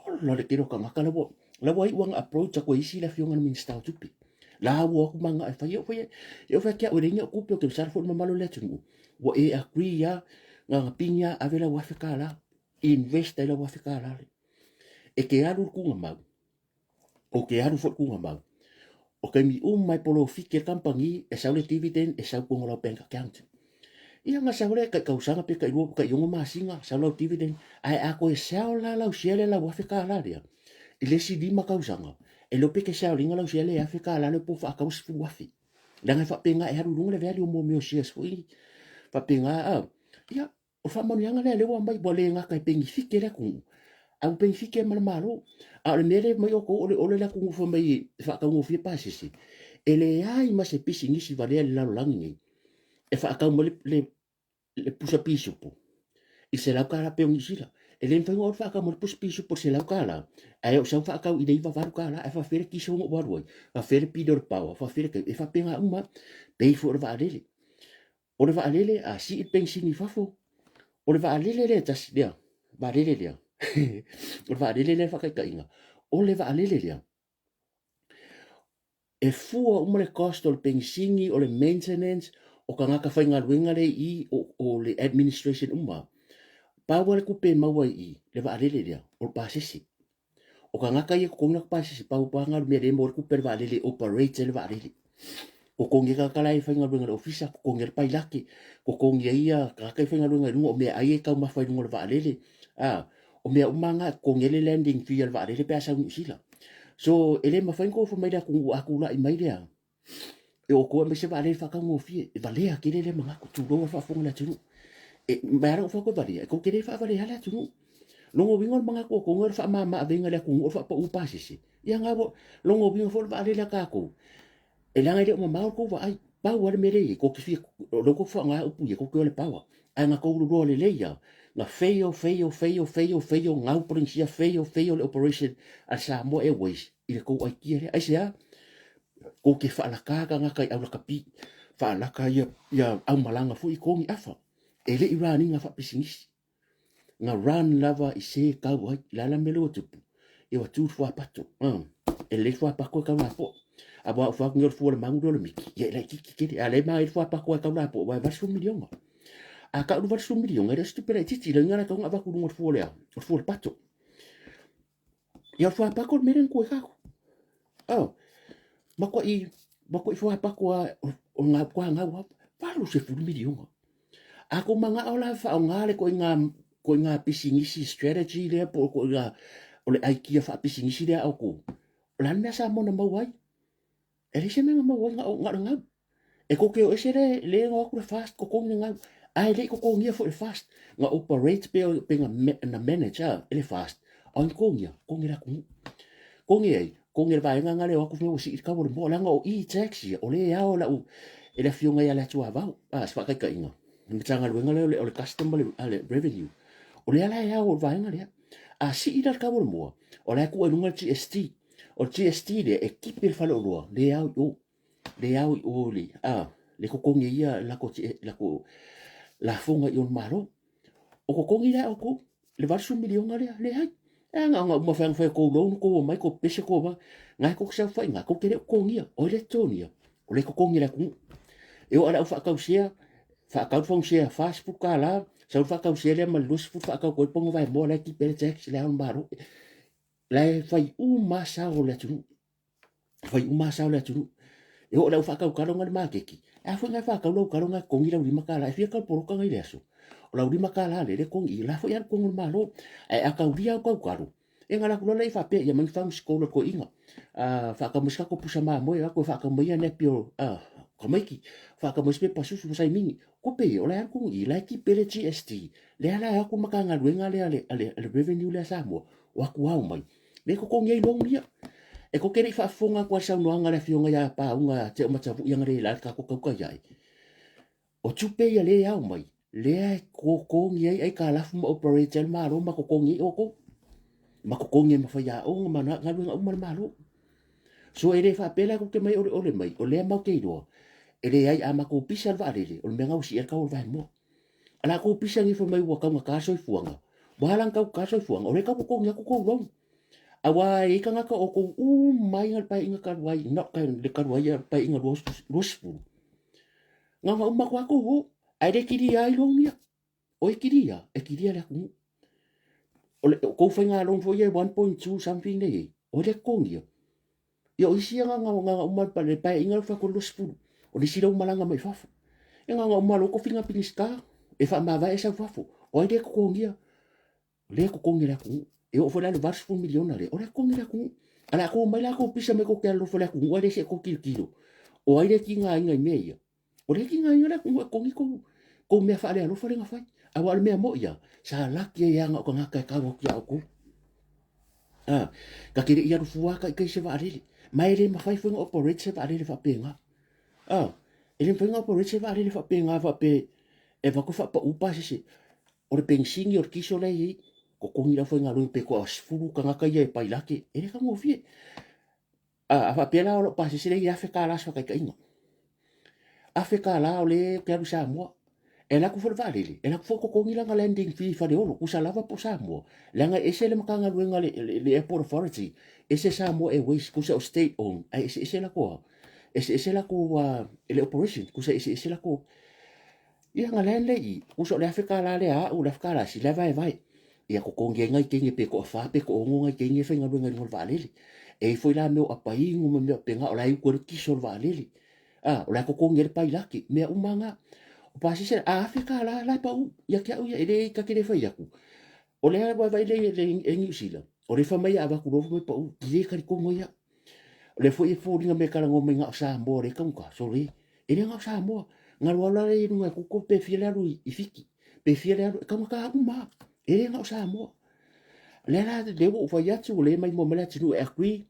Ola le tele o tagata la ua, la ua iu lava ona approach atu e isi le afioga i le Minisita o Tupe. La ua o atu ma agai e fai, e oo foi, e oo foi ia te au e leai ni au tupe, ou te masalo foi le mamalu o le atunuu, ua e agree lava, na ona pigi lava ave lau $1000, invest ai lau $1000 lea. E te alu i le tuugamau, Ou te alu foi i le tuugamau. O taimi uma e polofiti ai le kamupani, e sau le dividend, e sau i totonu o lau bank account. Ia na sau lea tai tausaga pe tai lua tai ono masina, sau lau dividend, ae a toe sell la lau share lea lau $1000 lea, i le isi 5 tausaga, e le o pe te sell ina lau share lea i $1000 lea po o faatau i $10,000. Leaga e faapena e alu i luga le value o mea o shares foi faapena a. Ia, O le faamanuiaga lea lea ua aumai, ua le gata e penefite le atunuu, ae ua penefite ai ma le Malo. A o le mea lea e fai mai outou o le ole le atunuu fai mai e faataugofie pasese, e leai ma se pisinisi valea i le lalolagi nei e faatau mai le, le, le pusa pisupo i $100 pei o Niu Sila. E le mafai ona oe faatau mai le pusa pisupo i le $100, ae ou sau faatau i le $98, ae faafefea le kiso na ou alu ai, faafefea le pili o le power, faafefea le taimi, e faapena uma lava. Pei foi o le vaalele. O le vaalele a sii le penisini i fafo, o le vaalele lea e tasi lea, vaalele lea, o le vaalele lea faataitaiga, o le vaalele lea, e fua uma le cost o le penisini, o le maintenance, o tagata faigaluega lea i i, o, o le administration uma. Pau lava le tupe e maua i i, le vaalele lea, o le pasese. O tagata ia e totogi latou pasese pau pau lava mea lea e maua ai le tupe a le vaalele e operate ai le vaalele. Totogi ai tagata la e faigaluega i le ofisa, totogi ai le pailate, totogi ai ia tagata ia e faigaluega i luga, o meaai ia e taumafa i luga o le vaalele, a, o mea uma lava na e totogi ai le landing fee a le vaalele pe a sau i Niu Sila. So, e le mafai ona outou fai mai i le atunuu a tulai mai lea, e outou e aumai se vaalele faataugofie, e valea tele lea manatu, tulou a le faafofoga a le atunuu. E, mai lava ou fai atu e valea, e tou te le faavalea le atunuu. Lona uiga o le manatu o outou o le faamama avega i le atunuu o le faapau pasese. Ia na ua, lona uiga foi o le vaalele a tatou, e leaga e le o mamao le tou vaai. Pau lava le mea lea e i ai, tou te fia, o lea ua tou faaaoga upu ia, tou te o i le power. Ae na tou iloa lelei lava, na fail, fail, fail, fail, fail, gau Polenisia, fail, fail le operation a le Samoa Airways i le tou idea lea. Aisea? Kou te faalaka tagata i aulakapi, faalaka ia, ia aumalaga foi i kogi afa. E le i run ina faapisinisi. Na run lava i se kau ai. Le a la mea lea ua tupu? Ia ua tu le fuapato. E lelei le fuapato e kau lapoa. A ua ou fai atu nei o le fua o le magu lea o le miki, ia e laitiiti tele. A o lea e manaia le fuapato e kau lapoa, aua e 80 miliona. A tau le 80 miliona, e le o se tupe laitiiti, lea la e tatau ona avatu i luga o le fua o le a? O le fua o le pato. Ia o le fuapato le mea lea na tuai tatou. Oh, matuai, matuai fuapato lava o ngā kwa ngau lava, 80 miliona. A kou mana'o la e faaaoga le ituaiga ituaiga pisinisi strategy lea po o ituaiga o le aikia faapisinisi lea a outou, o le a le mea Samoa na maua ai? E leai se mea na maua ai na o, na o le gau. E tou te o ese le, le o atu le FAST totogi le gau, ae le i totogia foi le FAST. Na operate pe, pe na, na manage a, e le FAST. A o ai na totogia? Totogi e le atunuu. Totogi e ai? Totogi e le vaega na le o atu fai mai ua sii le tau o le moa, leaga o e-tax ia, o lea e ao e lau, e le afioga ia Leatuavao, a, se faataitaiga, le Matagaluega lea o le, o le Custom ma le, a, le Revenue, o lea la e ao o le vaega lea. A sii la le tau o le moa, o la e tuu ai i luga le GST. O le GST lea e tipi e le faleoloa, le ao i o, le ao i o le, a, le totogi e ia lako, lako lafoga i o le Malo. O totogi la e outou, le 80 miliona lea, leai. E a na ona uma fai fai kou loan, kou omai, kou pese, kou omai. Ngai kou saofai ngā, kou te le o totogia. O ai le totogia? O le totogi e le atunuu. E oo i le au faatau sea, faatau le fagu sea $40, sau le faatau sea lea ma le 20 faatau atu ai le paga vaemoa la e tipi ai le tax le ao o le Malo. La e fai uma lava sao o le atunuu. Fai uma lava sao o le atunuu. E oo i le au faatau talo na i le maketi, e a foi na e faatau lau talo na e totogi lau $5, e fia tau poloka na i le aso? O lau $5 lea, lea e totogi i, la foi e alu i totonu o le Malo. Ae a taulia au tau talo, E na alu atu loa lea faapea, ia aumai ni fagu sikola toeaina, faatau mai se tatou pusa mamoe, o atu e faatau mai ia nepi o tamaiti, faatau mai se pepa susu ma saimini. Tupe ia, o la e alu tonu i i, la e tipi ai le GST, lea la e o atu le Matagaluega lea a le Revenue lea a Samoa, o atu ao mai, lea e totogi ai loan ia. E tou te le i faafofoga atu lava i le saunoaga a le Afioga ia Paaga ia Teomatavui analeila i le tatou tautai ae. O tupe ia lea e ao mai, lea e totogi ai aitalafu ma operate ai le Malo ma totogi ai outou. Ma totogi ai ma faiaoga ma galuega uma a le Malo. So e le faapea la tou te mai oleole mai, o lea matou te iloa, e leai a matou pisa le vaalele, o le mea lena ua sii ai le tau o le vaemoa. A latou pisa nei fai mai ua taugata le soifuaga, ua ala ona taugata le soifuaga, o lea e tau totogi atu tou loan. Aua e i ai tagata o outou uma ai na le Paeaiga talu ai, not le talu ai, Paeaiga 20, Na ona uma atu lava tou o, ae le kilia ai loan ia. O e kilia, e kilia le atunuu. O le tou faiga loan foi ia e 1.2 something lea e i ai, o ai lea e totogia? Ia o isi ia na ona uma le Paeaiga lea ua fai atu le 20, o le isi lea ua malaga mai fafo. E na ona uma loa tofiga Minisita, e faamavae e sau fafo. O ai lea e totogia? O lea e totogi e le atunuu. E oo foi la i le 80 miliona lea, o lea e totogi e le atunuu. A o le a tou omai la tou pisa mai tou te alolofa i le atunuu ae le se i tou tilotilo, o ai lea e tigaina i mea ia? O lea e tigaina le atunuu e totogi tou, tou mea faalealofa lea na fai. Aua o le mea moni lava, sa laki ai aga o tagata e tau atu ia outou. A, ta te le i alu fua lava taitai se vaalele. Ma e le mafai foi ona operate se vaalele faapena. A, e le mafai ona operate se vaalele faapena faapea e avatu faapau pasese. O le penisini o le kiso la e i ai, totogi le aufaigaluega pe toa 10 tagata ia e pailate, e le taugofie. A, a faapea la o lou pasese lea e i ai $1,000 se faataitaiga. $1,000 o lea ou te alu i Samoa. E alu atu foi le vaalele, e alu atu foi totogi lana landing fee i Faleolo, tusa lava po o Samoa, leaga e ese le Matagaluega le, le, le Airport Authority, ese Samoa Airways, tusa o state owned, ae eseese latou, eseese latou uh, le operation, tusa eseese latou. Ia na land lea i i, uso o le $1,000 lea a au, le $1,000 a sila e vaevae. Ia totogi ai nai teine pe toafa pe toaono nai teine e faigaluega i luga o le vaalele. E i ai foi la mea o apainu ma mea faapena, o la e utu ai le kiso o le vaalele. A, o la e totogi ai le pailate, mea uma na. O pasese, a $1,000 la e pau ia te au ia, e le, ta te le fai atu. O lea vaevae lea e Niu Sila, o lea fai mai a avatu loa fai mai pau, i le talitonu ai au. O lea foi e foliga mai e talanoa mai na o Samoa lea e taugata, sole, e le na o Samoa. Na alu alu la i luga e Google pe fia le alu i Fiti, pe fia le alu, e taugata uma lava, e le na o Samoa. O lea la, lea ua ou fai atu, ua le maimoa mai le atunuu e agree,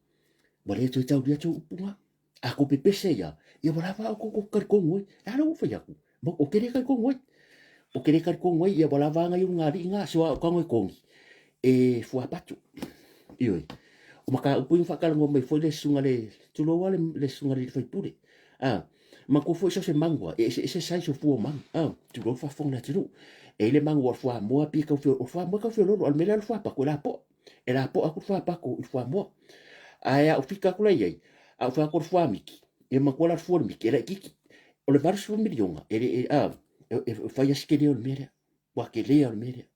ua le toe taulia tou upu na. A tou pepese ia, ia ua lava outou tou te talitonu ai. E a la ua ou fai atu, ou te le talitonu ai. Ou te le talitonu ai, ia ua lava nai ulugalii na, so a ou tago e togi, e fuapatu. Ioe. O mataupu ia na faatalanoa mai foi le susuga le, tulou lava le susuga i le sui usufono. A, manatua foi so o se manu lava, e eseese size o fua o manu. A, tulou le faafofoga a le atunuu. E i ai le manu o le fuamoa pei e tau feoloolo, o le fuamoa e tau feoloolo, a o le mea lea o le fuapatu e lapoa. E lapoa atu le fuapato i le fuamoa. Ae a ou fika atu la i ai, a ou fai atu o le fuamiti, ia manatua la o le fua o le miti e laitiiti. O le 80 miliona, e le, a, E fai lava si tele o le mea lea. Ua tele lava o le mea lea.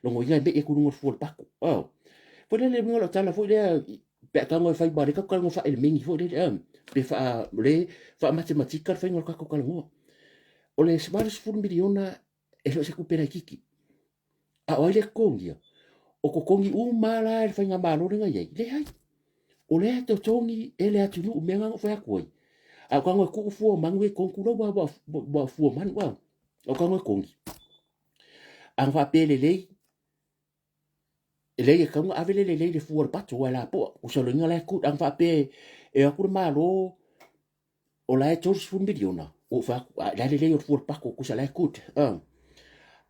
Lona uiga e me'i atu i luga o le fua o le pato. Oh. Foi lea le uiga o lau tala foi lea, pe a tago e fai, aua o lea tatou te talanoa faa-elemeni foi lele, ah, pe faa, o lea e faa-matematika le faiga o le tatou talanoa. O le $80 miliona e le o se tupe laitiiti. A o ai lea e totogia? O totogi uma lava la e le faigamalo lea na i ai? Leai. O lea e totogi e le atunuu, mea na na ou fai atu ai. A o tago e tuu fua o manu ia i totonu, tulou lava ua o fua o manu, a o tago e totogi. A na faapea e lelei, e leai e tatau ona ave le lelei i le fua o le pato aua e lapoa. Tusa o le uiga la e good. A na faapea e o atu le Malo o la e 30 miliona, ua ou fai atu, a, la e lelei o le fua o le pato, tusa la e good.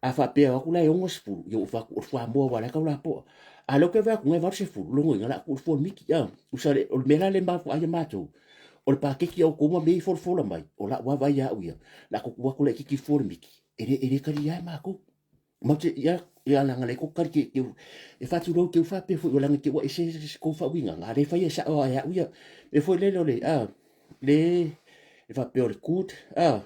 A faapea e o atu la e 60, ia ua ou fai atu, o le fuamoa aua o la e tau lapoa. A o lea ou te vaai atu na e 80, lona uiga o le a tuu le fua o le miti. Tusa o le mea la lea e mafua ai matou, o le paketi a outou ma mea ia e folafola mai, o lau lava vaai ia au ia, o le a tou tuu atu laitiiti i le fua o le miti, e le talia ai matou. Matou te, ia, ia leaga lea tou tali te, te, e faatulou te faapea foi, leaga te ua ese se tou faauigaga, a lea e faia sao lava e au ia. E foi lele o le, a, le, e faapea o le good, a,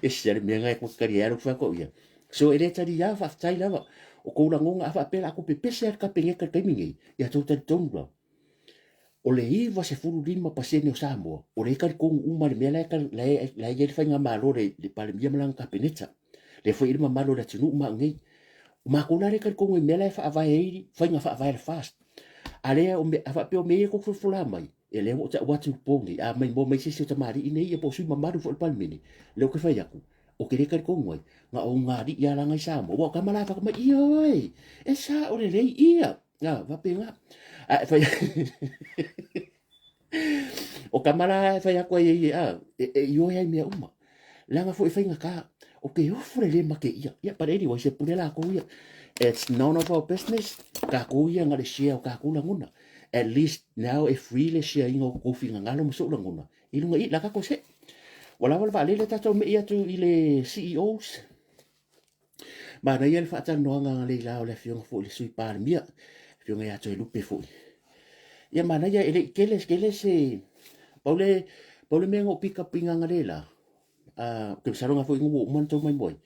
ese le mea na e tou tali ai lau fai atu au ia. So e le talia, faafetai lava. O kou lagona a faapea la tou pepese lava i le Kapeneta i le taimi nei, ia tou talitonu lava. O le 95% o Samoa, o lea e talitonu uma i le mea la e i ai le faigamalo a le Palemia ma lana Kapeneta. Lea foi e i ai le mamalu o le atunuu ma au nei. O matou la lea e talitonu i le mea la e faavae ai faiga faavae a le FAST. A lea, a faapea o mea ia e tou te folafola mai, ia lea ua ou tau atu i le po nei, a maimoa mai se isi o tamalii nei ia po o sui mamalu foi o le Palemene, lea ou te fai atu, ou te le talitonu ai, na o ugaalii lava la na i Samoa. Aua o tama la e fai mai, ioe, e sao lelei ia. A, faapena. A e fai O tama la e fai atu ai e ia, e ioe ai mea uma. Leaga foi e faigata. O ke ofo le le make ia. Ia, but anyway, se pule lakou ia. It's none of our business. Takou ia na le share o takou lagona. At least now e free le share inga o kou finagalo ma so'u lagona. I lunga i la tatou se. Ua lava le vaalele tatou me'i atu i le CEOs. Manaia le faatalanoaga analeila o le afioga foi i le Sui Palemia, le afioga ia Toelupe foi. Ia manaia e le i tele tele se pau le pau le mea na ou pick up ina analeila, ou te masalo na foi ua uma ona tou maimoa ai.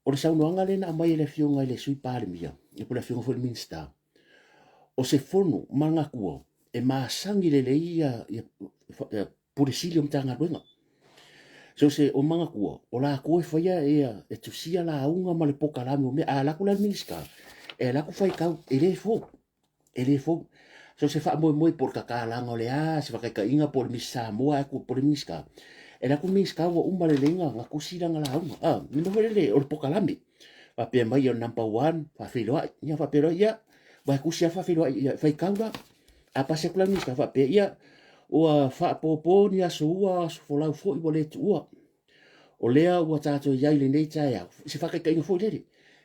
O le saunoaga lea na aumai e le afioga i le Sui Palemia, ia po o le afioga foi i le Minisita, o se fono manatua e masani lelei ia, ia, ia Pule Sili o Matagaluega. So se o manatua, o latou e faia ia, e tusia lauga ma le pokalame o mea. A alu atu la le Minisita, e alu atu faitau, e le fou, e le fou. So se faamoemoe po o le tatalaga o le a, se faataitaiga po o le Miss Samoa ae po o le Minisita. E alu atu le Minisita ua uma lelei na tusi lana lauga. A, le mea foi lele o le pokalame. Faapea mai o le number one, faafeiloai. Ia faapea loa, ia, ua e tusi lava faafeiloai, ia faitau la. A pasi atu la le Minisita faapea, ia, ua faapopo ni aso ua, aso folau foi ua le tuua. O lea ua tatou i ai i lenei taeao, se faataitaiga foi lele.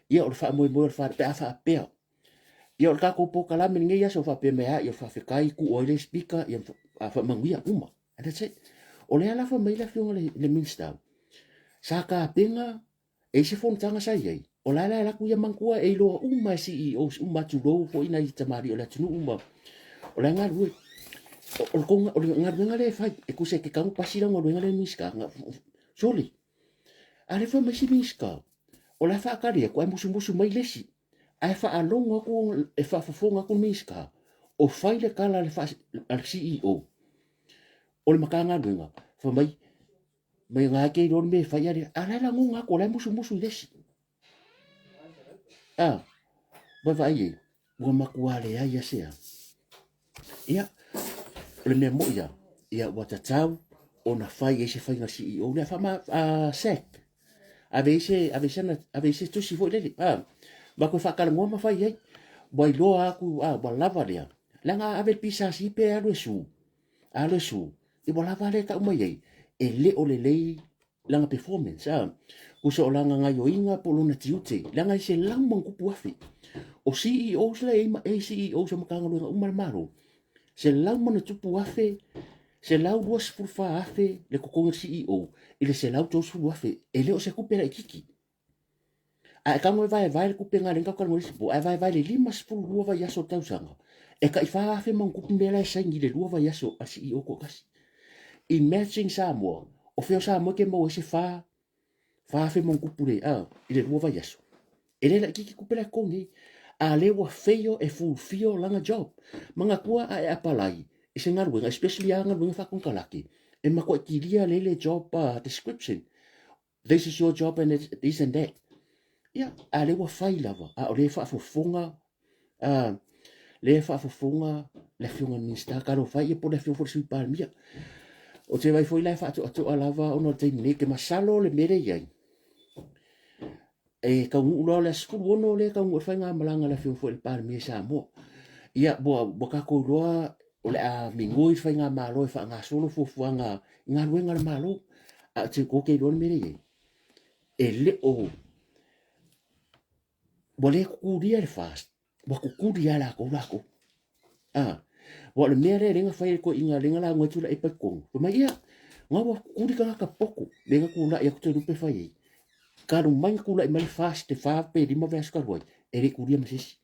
Ia, o le faamoemoe o le fale, pe a faapea. Ia, o le tatou polokalame i lenei aso, faapea mai lava, ia faafetai, tuu ai le speaker, ia faamanuia uma. And that's it. O lea la fai mai le afioga i le Minisita, sa tapena E i se fonotaga sa i ai, o la la e alu atu ia manatua e iloa uma e CEOs uma, tulou foi nai tamalii o le atunuu ma o la e galulue. O le tou, o le galuega lea e fai, e tusa e te tago pasi lau galuega lea Minisita, sole. A lea fai mai isi Minisita, o la e faatali atu ae musumusu mai le isi. Ae faalogo atu, e faafofoga atu le Minisita, o fai le tala a le CEO o le Matagaluega, fai mai, Mai ngā ke iloa le mea e fai ale. A la e lagona atu, o la e musumusu i le isi. A, vaavaai i ai, ua matua leai lava se a. Ia, o le mea moi lava, ia ua tatau ona fai ai se faiga CEO lea faama SAC. Ave ai se ave sana ave ai se tusi foi lele. A, ma koe faatalanoa ma fai ai. Ua iloa atu, a, ua lava lea. Leaga a ave le PSC pe alu e sue, alu e sue, ia ua lava lea e tau mai ai, e le o lelei lana performance, a. Tusa o lana gaioiga po o lona tiute, leaga e 100+,000. O CEOs la e i ai ma ACEOs o Matagaluega uma a le Malo, 100+,000, 124,000 le totogi o le CEO i le 130,000. E le o se tupe laitiiti. A e tago e vaevae le tupe na lea na tatou talanoa i le isi po, a e vaevae i le 52 vaiaso o le tausaga, e tai 4,000 ma ona tupu mea la e saini i le lua vaiaso a le CEO toatasi. Imagine Samoa, O fea o Samoa e ke maua ai se 4,000 ma ona tupu le, a, i le 2 vaiaso. E le laitiiti tupe la e totogi ai. A lea ua fail e fulfill lana job. Manatua a e apalai i se galuega, especially lava galuega faakonekarate, e matuai kilia lelei le job description. This is your job and this and that. Ia, a lea ua fai lava, a o lea e faafofoga, lea e faafofoga le afioga i le Minisita, talofa e ia po o le afioga foi i le Sui Palemia. Ou te vaai foi la e faatoatoa lava ona o le taimi nei, ou te masalo le mea lea e i ai, e taunuu loa le aso 16 lea e taunuu ai le faigamalaga a le afioga foi i le Palemia i Samoa. Ia, ua tatou iloa o le a migoi le faigamalo e faagasolo fuafuaga i galuega a le Malo. Ae ou te iloa le mea lea e i ai, e le o, ua le tutulia le FAST, ua tutuli lava e latou latou. A, aua o le mea lea lea na fai e le toeaina lea na lauga ai Tuilaepa i totonu, fai mai, ia, na ua tutuli tagata potu, lea na tulai atu Toelupe fai ai. Talu mai na tulai mai le FAST i le 4 pe 5 vaiaso talu ai, e le i tulia ma se isi.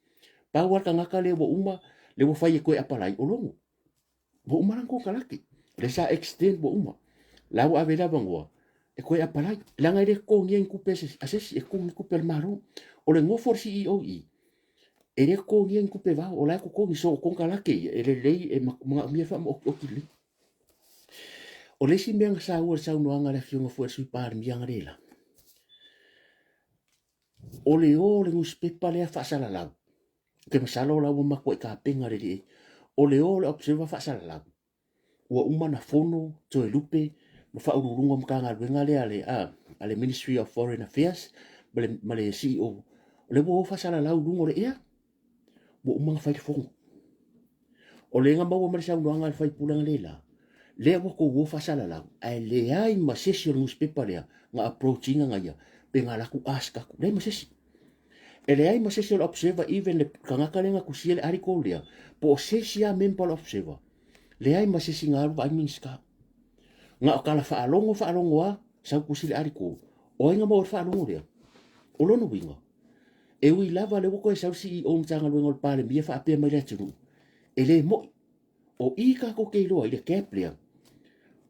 Pau lava le tagata lea ua uma, lea ua fai e toe apalai, o Logo. Ua uma lana konekarate. Lea sa extend ua uma. La ua ave ai le avanoa e toe apalai. Leaga e le totogia ni tupe a se isi, e totogi ni tupe a le Malo. O le nofo a le CEO i i, e le totogia ni tupe vao, o la e totogi. So o konekarate ia, e lelei, e manaomia le faamaotioti lelei. O le isi mea na saua i le saunoaga a le afioga foi a le Sui Palemia analeila, o le o o le nusipepa lea faasalalau, Ou te masalo o la ua matuai tapena lelei ai. O le o o le Observer faasalalau, ua uma ona fono Toelupe ma Faauluuluga o Matagaluega lea a le, a, a le Ministry of Foreign Affairs ma le, ma le CEO. O lea ua o faasalalau i luga o le ea, ua uma ona fai le fono. O lea na maua mai le saunoaga a le faipule analeila, lea ua tou o faasalalau, ae leai ma se isi o le nusipepa lea na approach ina na ia, pe na alu atu ask atu, leai ma se isi. E leai ma se isi o le Observer, even le tagata lea na tusia le article lea, po o se isi lava member o le Observer, leai ma se isi na alu vaai Minisita. Na o tala faalogo faalogo lava, sau tusi le article. O ai na maua i le faalogo lea? O lona uiga, e ui lava lea ua toe sau le CEO o le Matagaluega o le Palemia faapea mai le atunuu, e le moi. O i tatou te iloa i le gap lea,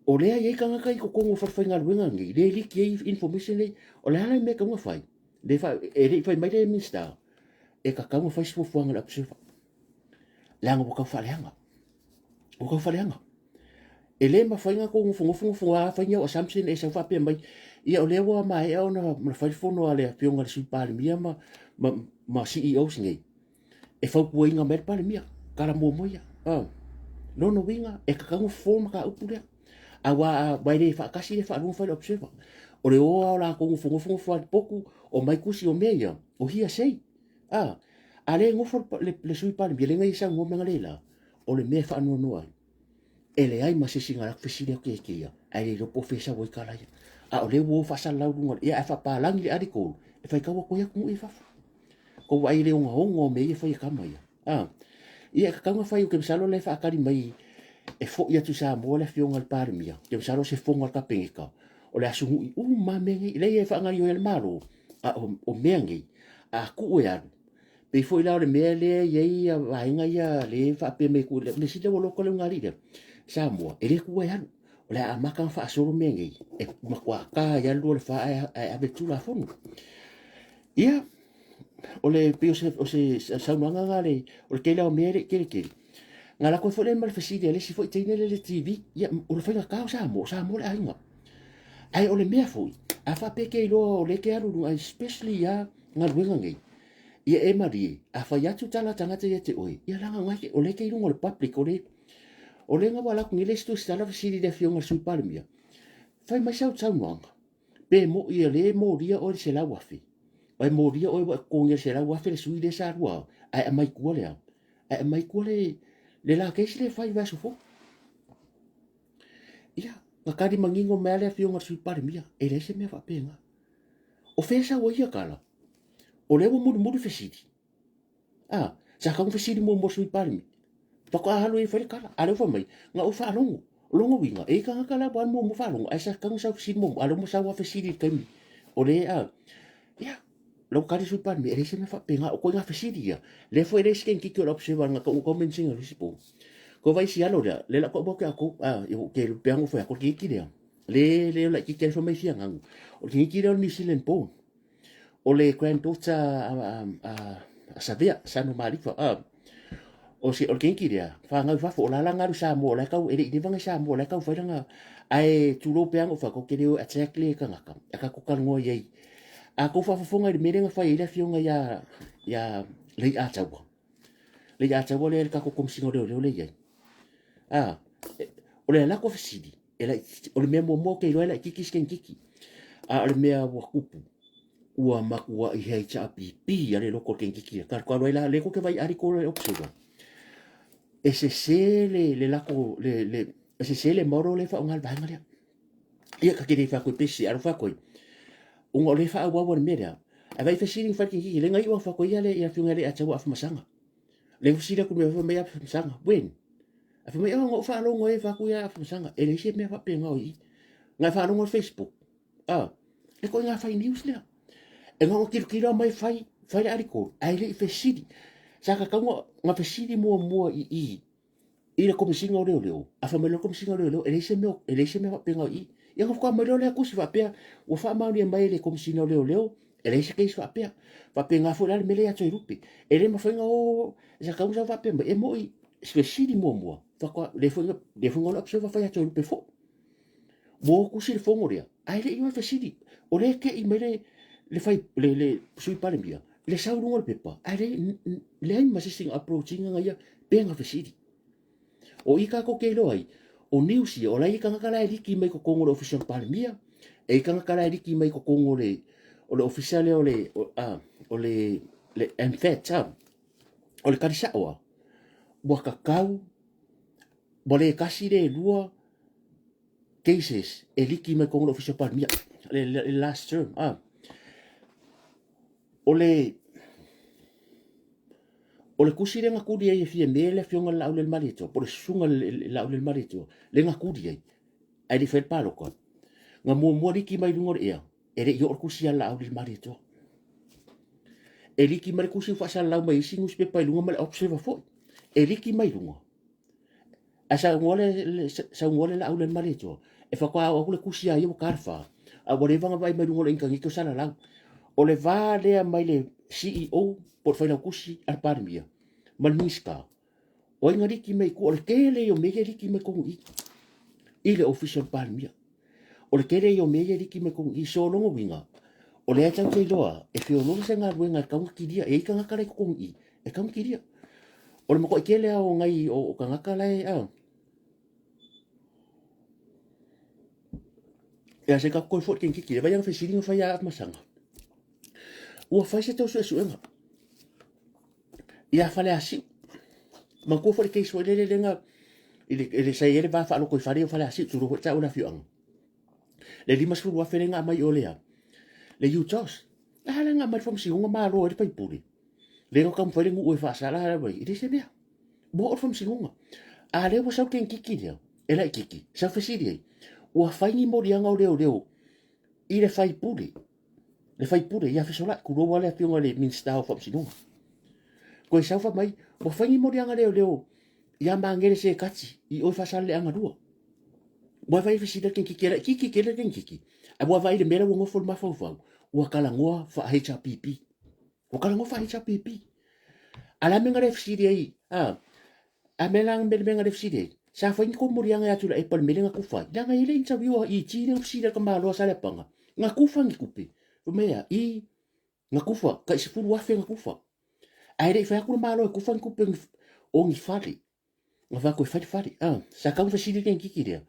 o lea e i ai tagata i totonu o falefaigaluega nei, lea e liki ai information nei. O le a la le mea e tatau ona fai? Le fa, e le i fai mai le Minisita, e tatau ona fai se fuafuaga i le Observer. Leaga ua tau faaleaga. Ua tau faaleaga. E le mafai ona tou nofonofo nofo lava fai ni au assumption e sau faapea mai, ia o lea ua maea ona fai le fono a le afioga i le Sui Palemia ma, ma, ma CEOs nei. E fautuaina mai le Palemia, tala muamua ia. Oh. Lona uiga, e tatau ona fofo le mataupu lea. Aua aua e le faatasi le faalua fai le observer. O le o lava o latou nofonofo nofo lava i le potu, omai tusi o mea ia, o hearsay. Ah, a lea e nofo le, le, le sui Palemia, lea na ia saunoa mea na le la, o le mea e faanoanoa ai. E leai ma se isi na alu atu fesili atu ia te ia, ae le iloa po o fea e sau ai tala ia. A o lea ua o faasalalau i luga, ia ae faapalagi le article e faitau atu ai atunuu ia i fafo. Kou vaai i le ogaoga o mea ia e fai e tama ia. A, ia e tatau ona fai, ou te masalo o la e faatali mai e foi atu i Samoa le afioga i le Palemia. Ou te masalo o se fono a le Kapeneta, o le a sunu'i uma lava mea nei. Leai e faagaoioi ai le Malo, a o mea nei, a tuu e alu, pei foi la o le mea lea e i ai vaega ia lea e faapea mai e tuu, le mea sili ua loka le ulugalii lea, Samoa, e le tuua e alu. O le a amata ona faasolo mea nei, e matua ta ai lava le 2 i le 4 ae ave i le Tulafono. Ia, o le pei o se, o se saunoaga na le, o le tele o mea e le i tele tele. Na lako foi le ma le fesili a le isi foi teine le le TV, ia, o le faigata o Samoa, o Samoa le aiga. Ae o le mea foi, a faapea ke iloa o le ke alu luga, especially ia galuega nei, ia e malie, a fai atu tala tagata ia te oe, ia langa ngai ke, o le ke i luga o le public, o le, o le nga wala ku le isi tusi fesili le afioga i le Sui Palemia, fai mai sau saunoaga, Pe moʻi e lē molia oe le 100,000, ae molia oe ua e totogi e le 100,000 le sui lea sa lua ae aumai i tua le a? Ae aumai i tua le, le la case lea e fai i vaiaso fou. Ia, na tali manino mai lava le afioga i le Sui Palemia, e leai se mea faapena. O fea e sau ai ia tala? O lea ua mulimuli fesili. A, sa tatau ona fesili muamua le Sui Palemia. Faatoa alu ai e fai le tala. A lea ua fai mai, na ou faalogo. O lona uiga, e i ai tagata la ua alu muamua faalogo, ae sa tatau ona sau fesili muamua, a lea ua sau lava fesili i le taimi o lea, a, ia, lau tali Sui Palemia, e leai se mea faapena. O ituaiga fesili ia, lea foi e leai se kenekiki o le observer na tau mention ina le isi po. Ko vai isi alo lea, lea la tau atu ia tou, a, ia ke pe ano fai atu le kenekiki lea. Le le laitiiti ai fai mai Fiagagu. O le teineiti lea o le New Zealand born. O le granddaughter a Savea, son o Malifa. O se o le teineiti lea, fanau i fafo, o la la na alu i Samoa, o la e tau, e le i leva na i Samoa, o la e tau fai lana, ae tulou pea na ou fai atu, ou te le o e attack le tagata, a tatou talanoa i ai. A tou faafofoga i le mea lea na fai ai le afioga ia, ia Leiataua, Leiataua lea le tatou Komesina o Leoleo lea e i ai. A, o le lako fesili, e laitiiti, o le mea muamua ou te iloa e laitiiti si teineitiiti. A o le mea ua tupu, ua matuai HRPP a le loko o le teineitiiti lea. Talu ai la, lea tou te vaai i article le Observer. E sese le, le lako, le, le, e sese le model lea e faaaoga le vaega lea. Ia, ta te le fai atu e pese, ae fai atu ai, ona o lea e faaauau le mea lea. Ae vaai fesili na fai le teineitiiti, lea na iu lava fai atu ai ia le afioga ia Leiataua Afamasaga. Lea na fesili atu i le mea fai mai Afamasaga, when? Ae fai mai, oh, na ou faalogo ai, fai atu ia Afamasaga, e leai se mea faapena o i i. Na e faalogo i le Facebook, ah, le ituaiga fai news lea. E na ona tilotilo lava mai fai, fai le article, ae le i fesili. Sa tatau ona fesili muamua i i, i le Komesina o Leoleo, a fai mai loa le Komesina o Leoleo, e leai se mea, e leai se mea faapena o i i. Ia ona faatoa aumai loa lea tusi faapea, ua faamaonia mai e le Komesina o Leoleo, e leai se case faapea. Faapena foi la le mea lea ia Toelupe. E le mafai ona o, sa tatau ona sau faapea mai, e moi, fesili muamua, faatoa, lea foi na, lea foi na o le observer fai ia Toelupe foi. Ua o tusi le fono lea, ae le i o e fesili. O lea e tei mai le, le, fai, le, le sui palemia, le sau i luga o le pepa, ae leai, leai ma se isi na approach ina ia pe na fesili. O i tatou te iloa ai, o news ia, o la e i ai tagata la e liki mai totonu o le ofisa o le Palemia, e i ai tagata la e liki mai totonu o le, o le ofisa lea o le, o, a, o le, le MFAT, a, o le tali sao a, ua tatau, ua le tasi le lua cases e liki mai totonu o le ofisa o le Palemia, le, le, le last term, a. O le O le tusi lea na tuli ai e Fiame le afioga i le Laaulialemalietoa, po o le susuga i le Laaulialemalietoa, lea na tuli ai, ae le i faia le palota. Na muamua liki mai luga o le ea, e le i oo le tusi ia Laaulialemalietoa. E liki mai le tusi ua faasalalau mai isi nusipepa i luga ma le Observer foi. E liki mai luga. Ae saunoa le, le, saunoa le Laaulialemalietoa, e faatoa oo atu le tusi ia ia ua ta le fa, a ua leva ona vaai mai luga o le initaneti o salalau. O le va lea mai le CEO po o le Failautusi a le Palemia ma le Minisita, o ai na liki mai i tua, o le tele ia o mea ia e liki mai totonu i i, i le Ofisa o le Palemia. O le tele ia o mea ia e liki mai totonu i i. So, o lona uiga, o lea tatou te iloa, e feoloolo se galuega e tatau ona kilia. E i ai tagata la e i totonu i i, e tatau ona kilia. O le matuai tele lava o nai o tagata la e, a, Ia se tatou toe foi i le teineitiiti lea, vaai ana fesili na fai ia Afamasaga. Ua fai se tou suesuega ia Faleasiu. Manatua foi le case foi lele lea na i le, i le sa i ai le va faalotoifale o Faleasiu, tulou foi taua le afioaga. Le $50,000 lea na aumai o le a? Le UTOS. A lea na aumai le faamasinoga malo ai le faipule. Lea na taumafai le nuu e faasala la mai, e leai se mea. Ua oo le faamasinoga. A lea ua sau le teineitiiti lea, e laitiiti, sau fesili ai, ua fai ni moliaga o leoleo i le faipule, le faipule ia Fesolai, tulou lava le afioga i le Minisita o Faamasinoga. Toe sau fai mai, ua fai ni moliaga leoleo ia Magele Sekati i o i Faasaleleaga 2. Ua vaai fesili le teineitiiti, e laitiiti tele le teineitiiti, ae ua vaai i le mea la ua nofo i le mafaufau, ua talanoa faa-HRPP. Ua talanoa faa-HRPP. A le a mea na le fesili ai, a, a mea la le mea na le fesili ai, sa fai ni kou moliaga ia Tuilaepa i le mea lea na tufa ai. Leaga e i ai le interview a EG lea na fesili ai le tamaloa Saleapaga, na tufa ni tupe? Fai mai a, i, na tufa, tai 10,000 na tufa. Ae le i fai atu le Malo e tufa ni tupe o ni fale. Na fai atu e fai le fale. Ah, sa tatau ona fesili le teineitiiti lea.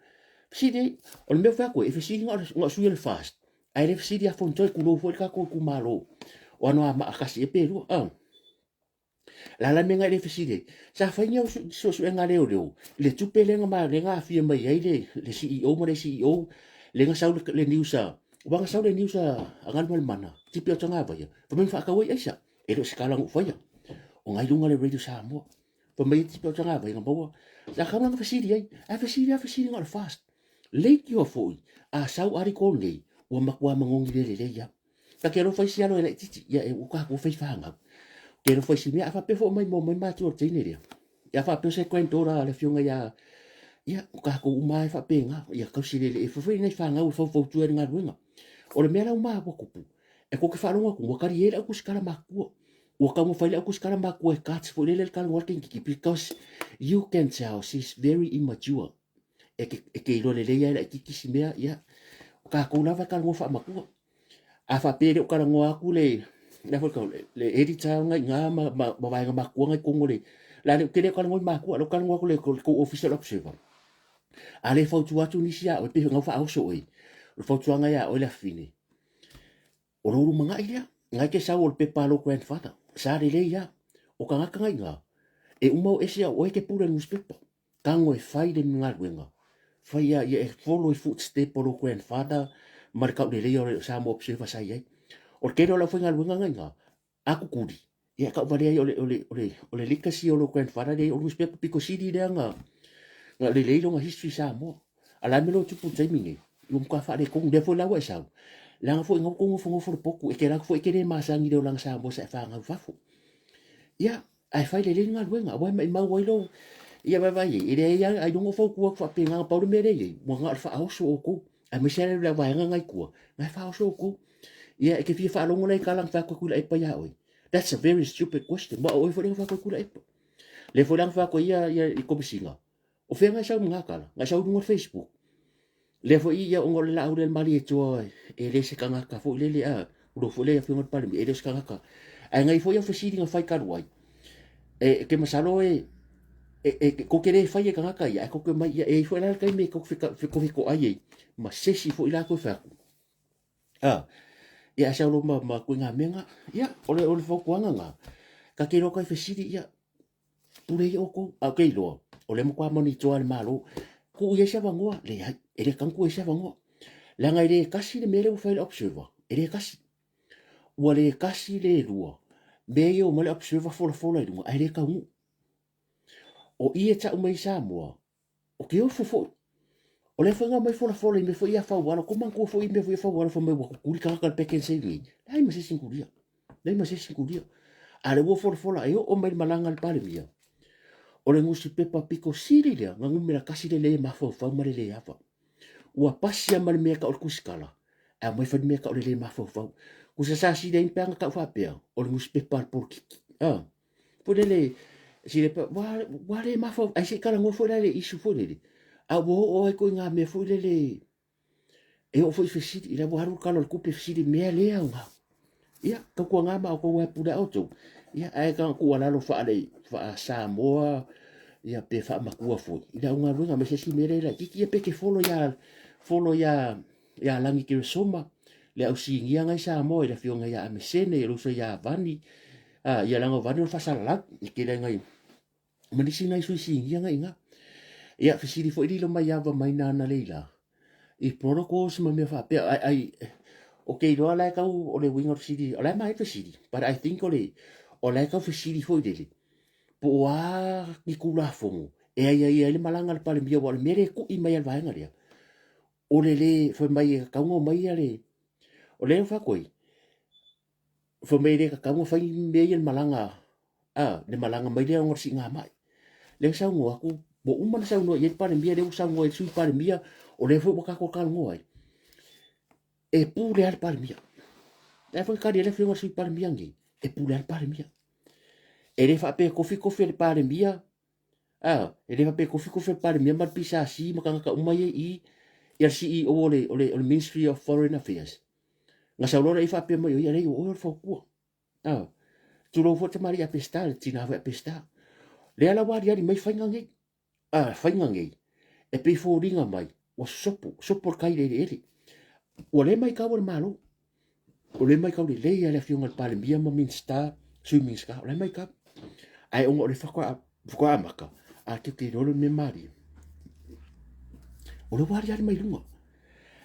Fesili ai, o le mea ua fai atu ai, e fesili na o sui o le FAST, ae le fesili ia Fonotoe, tulou foi le tatou itumalo, o Anoamaa tasi ea pe lua. Ah. O le a la le mea na e le fesili ai? Sa fai ni au suesuega a leoleo i le tupe lea na, lea na aafia mai ai le, le CEO ma le CEO, lea na sau le, le news a, aua na sau le news a, a Galumalemana, Tipi o Tagavaia, fai mai na faatau ai aisa. E le o se tala na ou faia. O na i luga o le Radio Samoa. Fai mai Tipi o Tagavaia na maua. Sa tatau la ona fesili ai. Ae fesili lava fesili na o le FAST. Leitioa foi, a sau article nei, ua matua manogi le lelei lava. Ta te alofa isi alo e laitiiti, ia e ua tatou fai fanau. Te alofa isi mea, a faapea foi mai maua mai matua o le teine lea. Ia faapea o se granddaughter a le afioga ia Ia, o tatou uma lava e faapena, ia tausi lelei. E foi nai fanau e faufautua i le galuega. O le mea la uma ua tupu, e tou te faalogo atu, ua talie ai le au tusitala matutua. Ua taumafai le au tusitala matutua e touch foi lele le talanoa a le tamaititi because you can tell she's very immature. E te, e te iloa lelei lava e laitiiti si mea, ia, o tatou lava e talanoa faamatua. A faapea e le o talanoa atu le, le, foi le, le editor nga i ma, ma, ma vaega matua nga i totonu o le, la le, te le o talanoa i matua, le o talanoa atu le, le tou ofisa o le observer. A le fautua atu nisi ia oe, pei ngau faaoso oe. O le fautuaga ia oe le afine. O lou lumanai lea, ngai ke sau o le pepa a lou grandfather. Sa lelei ia. O tagata ngai ngā, e uma o ese au oe ke pule newspaper. Tago e fai le galuega, fai ia, ia e follow i footstep o lou grandfather ma le tauleleia o le Samoa Observer sa i ai. O le tele o le aufaigaluega ngai ina, a kukuli, ia e tauvalea ai o le, o le, o le, o le legacy o lou grandfather lea o le newspaper pito sili lea na, na lelei lona history i Samoa. A la me lo tupu i le taimi nei, ua matua faaletonu, lea foi la ua e sau, leaga foi na ua tou nofonofo i le potu, e te alu atu foi e te le masani i le olaga Samoa sa e fanau i fafo. Ia, Ae fai lelei le galuega, aua e maimau ai lou... Ia vaavaai i ai, e leai lava, ailoga o fautua atu faapena, na pau le mea lea e i ai, ua na o le faaoso outou, aemaise lava le vaega na i tua, na e faaoso outou. Ia, e te fia faalogo la i tala na fai atu e Tuilaepa ia oe? That's a very stupid question. Ma o oe foi lea na fai atu e Tuilaepa. Lea foi la na fai atu ai ia, ia i Komesina, O fea ngai sau ma tala? Ngai sau i luga o le Facebook. Lea foi ia ona o le laau lea le Malietoa e le se tagata foi lele a ulo foi le afioga i le Palemia e le o se tagata. Ae ngai foi au fesili na fai talu ai. E, ke masalo e e, e ko ke le fai e tagata ia, ae ko ke mai ia e foi la le taimi e ko fetoai ai ma sesi foi la koe fai atu. A, ia ae sau lo ma, ma koe ngā mea ngā. Ia, o le, o le fautuaga ngā. Ka te iloa kai fesili, ia, Pule ia outou, a o ke iloa, o lea matua monitoa e le Malo. Tuu i ai se avanoa? Leai, e le tatau ona tuu i ai se avanoa. Leaga e le tasi le mea lea ua fai e le observer, e le tasi. Ua le tasi le lua mea ia ua omai le observer folafola i luga ae le taunuu. O i e tau mai i Samoa, O ke ofo foi. O lea foi na aumai folafola i mea foi ia Faualo. Ko manatua foi i mea foi ia Faualo fai mai ua kukuli tagata i le pack and save nei. Leai ma se isi na kulia. Leai ma se isi na kulia. A lea ua folafola e oo mai le malaga a le Palemia. O le nusipepa pito sili lea na numera tasi le le mafaufau ma le le ava. Ua pasi lava ma le mea e tau o le tusitala, ae aumai fai le mea e tau o le le mafaufau. Tusa sa sili ai ni peaga tau faapea, o le nusipepa a le polokiki. Ah. Foi lele, sile pe, ua, ua le mafaufau, ai se i talanoa foi la i le issue foi lele, a ua oo ai koe i ngā mea foi lele, e oo foi i fesili, ila ua alu le tala o le tupe fesili mea le aoga. Ia, tautuaga ma outou e pule a outou, ia, ae ka tuualalo faale, faa-Samoa, ia, pe faamatua foi, i lau galuega, ma se isi mea lea laitiiti, ia pe te follow ia, follow ia, ia Lagi Keresoma, le au sinia ngai Samoa i le afioga ia Amesene, i le uso ia Vani, a, ia leaga o Vani o le faasalalau, i tele ai ngai, ma nisi nai sui sinia ngai ina. Ia, fesili foi lilo mai ava mai nana le ila, i protocols ma mea faapea, ai, ai, o ke iloa la e tau o le uiga o le fesili, o la e mai fesili, but I think o le, o la e tau fesili foi lele, po o a ni Tulafono e aiaia ai le malaga a le Palemia, aua o le mea lea e tui mai e le vaega lea, o le le fai mai e tatau ona omai ia le o lea e fai atu ai fai mai e le tatau ona fai mea ia le malaga a le malaga mai lea ona o le siigamai lea na saunoa atu ua uma ona saunoa i ai le Palemia lea ua saunoa i le Sui Palemia o lea foi ua tatou talanoa ai e pule lava le Palemia lea foi tali ai le afioga i le Sui Palemia nei e pule lava le Palemia e le faapea e kofikofi e le Palemia A, e le faapea e kofikofi le Palemia ma le PSC ma tagata uma ia i i, ia le CEO o le, o le, o le Ministry of Foreign Affairs. Na sau loa lea i faapea mai o ia, leai, o oe o le fautua. A, tulou foi le tamalii a Peseta, le tina foi a Peseta. Lea la ua aliali mai faiga nei. A, faiga nei, e pei foliga mai, ua sopo, sopo le tai i le eleele. Ua le maitau e le Malo. O le maitau lelei a le afioga i le Palemia ma Minisita, Sui Minisita, o la e maitau. Ae ona o le faatoa, faatoa amata, a te te iloa le mea malie. O le ua aliali mai luga.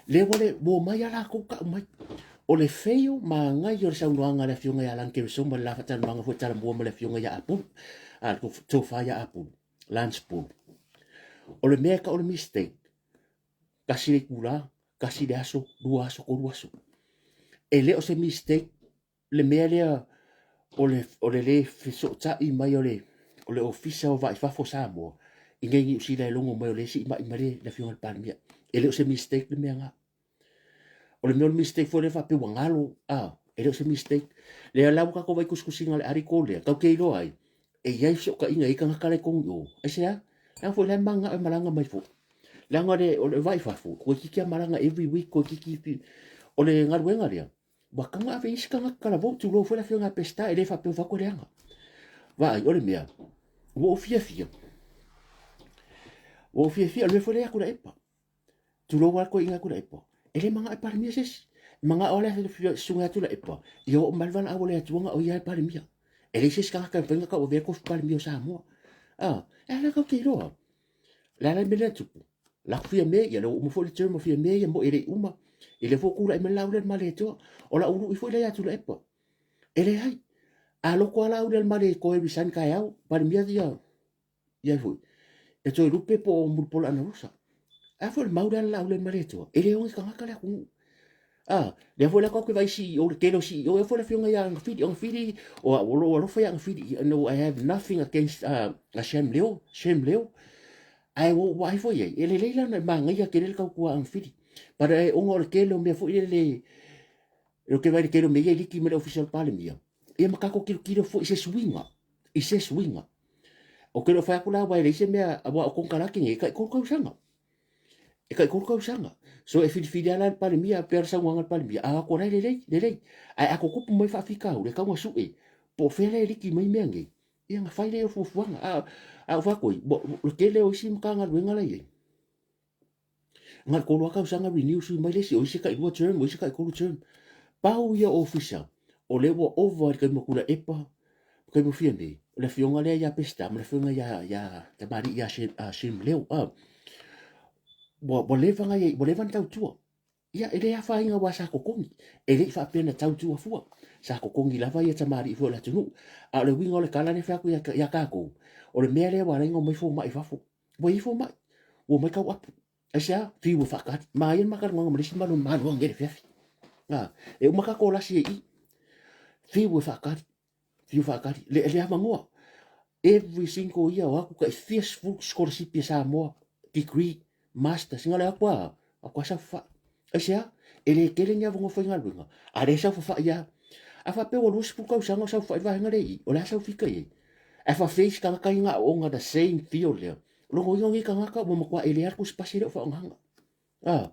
Lea ua le, ua omai a latou tau mai. O le feio magai o le saunoaga a le afioga ia Lance Keresoma i le la faatalanoaga foi talamua ma le afioga ia Apulu, a le tofa ia Apulu, Lance Pulu. O le mea e tau o le mistake, tasi le itula, tasi le aso, lua aso, tolu aso. E le o se mistake le mea lea o le, o le le fesootai mai o le, o le Ofisa o Vaa i Fafo o Samoa I nei Niu Sila e logo mai o le sii mai ma le afioga i le Palemia. E le o se mistake le mea nga. O le mea o le mistake foi lea faapea ua galo, a, e le o se mistake. Lea la ua tatou vaai tusitusiga a le article lea, tatou te iloa ai, e i ai fesootaiga, e i ai tagata la i totonu i o. Aisea? Leaga foi la e mananao e malaga mai foi. Leaga o le vaai fafo, toeitiiti lava malaga every week, toeitiiti. O le galuega lea, ua tatau ona ave i isi tagata talavou, tulou foi le afioga ia Peseta, e le faapea ua fai atu e leaga. Vaai, o le mea, ua ou fiafia, ua ou fiafia, o le mea foi lea ia Tuilaepa. Tulou lava le toeaina Tuilaepa. E le manao e Palemia se isi. E manao lava le susuga ia Tuilaepa, ia oo mai le valaau a le Atua na o ia e Palemia. E leai se isi tagata e mafai ona tauavea le tofi Palemia o Samoa. Ah, e a la tatou te iloa. Le a la le mea lea na tupu? Lako Fiame, ia lea ua uma foi le term o Fiame ia mo e le i uma. E lea foi ua tulai mai le Laauli a le Malietoa. O lau lui foi lea ia Tuilaepa. E leai. A loko lava Laauli a le Malietoa e resign taeao, Palemia ia ia foi, e toe lupe po o Mulipola Anarosa. A foi le mau lea la ule Malietoa, e le oge tagata le atunuu. A, lea foi la tatou te vaai CEO, le tele o CEO, e foi le afioga ia Agafili, Agafili, o au o lou alofa ia Agafili, no, I have nothing against Shem Leo, Shem Leo. Ae ua ou vaai foi ai, e lelei la ona e manaia tele le tautua a Agafili. But e ona o le tele o mea foi lele, e te vaai i le tele o mea ia e liki mai le ofisa o le Palemia, ia ma tatou tilotilo foi i se suiga, i se suiga. Ou te le o fai atu la aua e leai se mea, aua o konekarate nei e tai 3 tausaga. E tai 3 tausaga. So e filifili lava la le Palemia, pei o le saunoaga a le Palemia, a o atu o la e lelei, lelei. Ae a tutupu mai faafitauli, e tatau ona sue po o fea la e liki mai mea nei, ia ona fai lea o fuafuaga. A ou fai atu ai, o le tele o isi Matagaluega la e i ai, Na o le 3 lava tausaga renew sui mai le isi, o isi e tai 2 term, o isi e tai 3 term. Pau ia o ofisa, o lea ua ova i le taimi o Tuilaepa, taimi o Fiame, o le afioga lea ia Peseta ma le afioga ia, ia tamalii ia Shem Leo. Ua, ua leva na iai, ua leva na tautua. Ia, e le afaina aua sa totogi. E le i faapea na tautua fua. Sa totogi lava ia tamalii foi o le atunuu. A o le uiga o le tala lea e fai atu ia, ia tatou, o le mea lea ua ala ai ona omai fomai i fafo. Ua i ai fomai, ua omai tau apu. Aisea? Fiu e faatali. Manaia le ma talanoaga ma le isi malu malu ananei i le afiafi. A, e uma tatou lasi ai i i. Fiu e faatali. Fiu faatali. Le, le avanoa. Every single year o atu tai fia sefulu sikolasipi a Samoa, degree, masters, na o le atu a, atu a saofafai. Aisea? E le tele ni avanoa faigaluega, a lea e saofafai lava. A faapea ua 20 tausaga o saofafai le vaega lea i i, o le a sau fika i ai? Ae faafefea isi tagata ia na aooga the same field lea? O lona uiga o nei tagata ua matua ele lava le tusipasi e le o faaaogaina. A,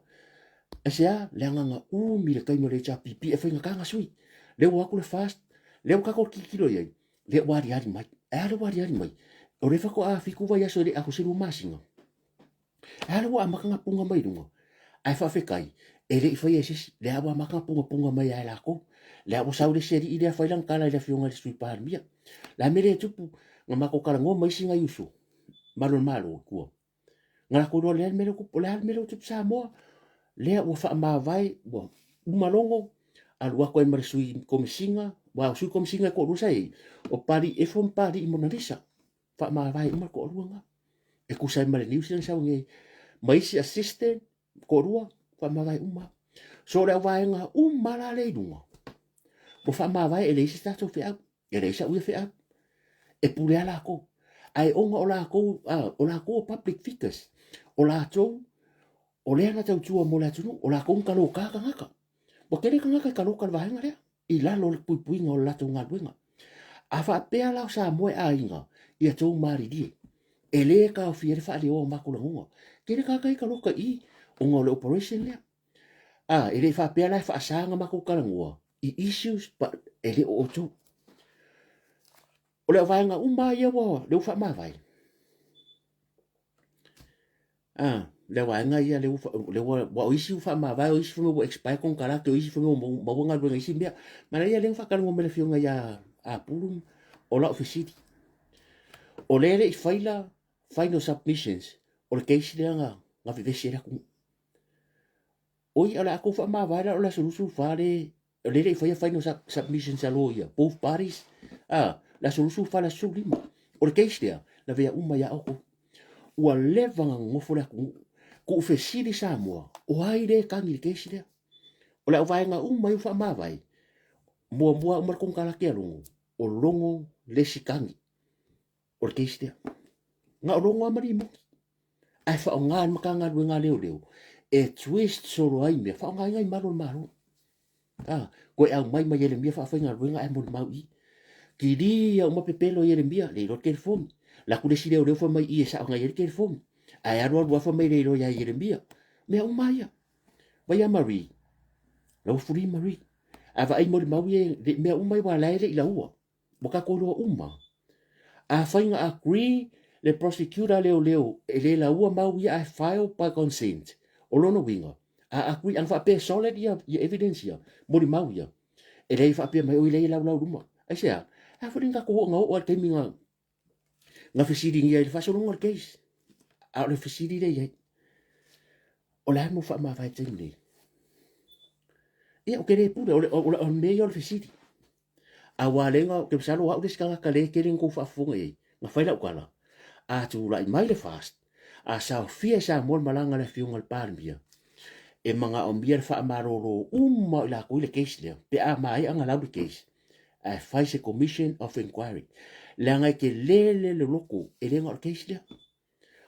aisea? Leaga na umi le taimi o le HRPP e faigata na sui. Lea ua o atu le FAST, lea ua tatou tilotilo i ai, lea ua aliali mai. Ae a lea ua aliali mai? O lea faatoa 7 vaiaso e le i atoa se 2 masina. Ae a lea ua amata ona puna mai luga? Ae faafetai, e le i faia e se isi. Lea ua amata ona punapuna mai ia i latou. Lea ua sau le isi alii lea fai lana tala i le afioga i le Sui Palemia. O le a le mea lea e tupu? Na matou talanoa ma isi nai uso, malu o le Malo i tua. Na latou iloa lea le mea lea ua tupu. O le a le mea lea ua tupu Samoa? Lea ua faamavae, ua uma logo, alu atu ai ma le sui komesina, aua o sui komesina e toalua sa i ai, o Papalii Efo ma Papalii Monalisa. Faamavae uma le toalua lena. E tusa ai ma le news lea na sau nei. Ma isi assistant, toalua, faamavae uma. So o le auvaega uma la lea i luga, ua faamavae e leai se tatou feau. E leai sau ia feau. E pule lava latou. Ae ona o latou, o latou o public figures, o latou, o lea na tautua mo le atunuu, o latou na taloka tagata. Ua tele tagata e taloka i le vaega lea, i lalo o le puipuiga o le latou galuega. A faapea la o Samoa e aiga, ia tou malilie. E le taofia ai le faaleoa o matou lagona. Tele tagata ia e taloka i i, ona o le operation lea. A, e le faapea la e faasa ona matou talanoa i issues, but e le o outou. O le auvaega uma ia ua, lea ua faamavae. A, le auvaega ia lea ua, lea ua, ua o isi ua faamavae, o isi foi ua expire konekarate, o isi foi ua maua galuega i isi mea. Manaia lea ua faatalanoa mai le afioga ia Apulu, o lau fesili. O lea e le i faila final submissions o le case lea na, na vevesi ai le atunuu. Oi, o le a tou faamavae la o le aso 24 le, o lea e le i faia final submissions a loia, both parties, a, le aso 24 le aso 15. O le case lea, lavea uma ia outou. Ua leva ona nonofo le atunuu, tuufesili Samoa, o ai lea e tagi i le case lea? O le auvaega uma ia ua faamavae, muamua uma le konekarate a Logo, o Logo le isi tagi o le case lea. Na o Logo lava ma Limoni. Ae faaaoga e le Matagaluega a Leoleo e twist solo ai mea, faaaogaina i malu o le Malo. A, toe aumai ma Ieremia faafaigaluega ae molimau i. Kilia uma pepelo Ieremia, le iloa le telefoni. La ku le isi leoleo fai mai i e sao ngai ai le telefoni. Ae alu alu lava fai mai le iloa ia Ieremia. Mea uma ia. Vai ia Marie. La ua free Marie. A vaai molimau ia, mea uma ia ua la e le i laua. Ua tatou iloa uma. Afai na agree le prosecutor leoleo e le laua mau ia ae file by consent, o lona uiga, a agree, ana faapea e solid ia, ia evidence ia, molimau ia, e leai faapea mai, oi leai e laulau luma. Aisea? A foi na tatou oo na oo lava i le taimi na, na fesiligia ai le faasologa o le case. A o le fesili lea i ai, o le a le mau faamavae i le taimi nei? Ia, ou te le pule, o le, o le, o le mea ia o le fesili. Aua lea na, ou te masalo o au le isi tagata lea e tele na tou faafofoga i ai, na fai lau tala, a tulai mai le FAST, a saofia i Samoa le malaga a le Afioga i le Palemia, e manaomia le faamalolo uma o i latou i le case lea, pe a maea ona lau le case, ae fai se Commission of Inquiry. Leaga e tele le loloto, e le na o le case lea.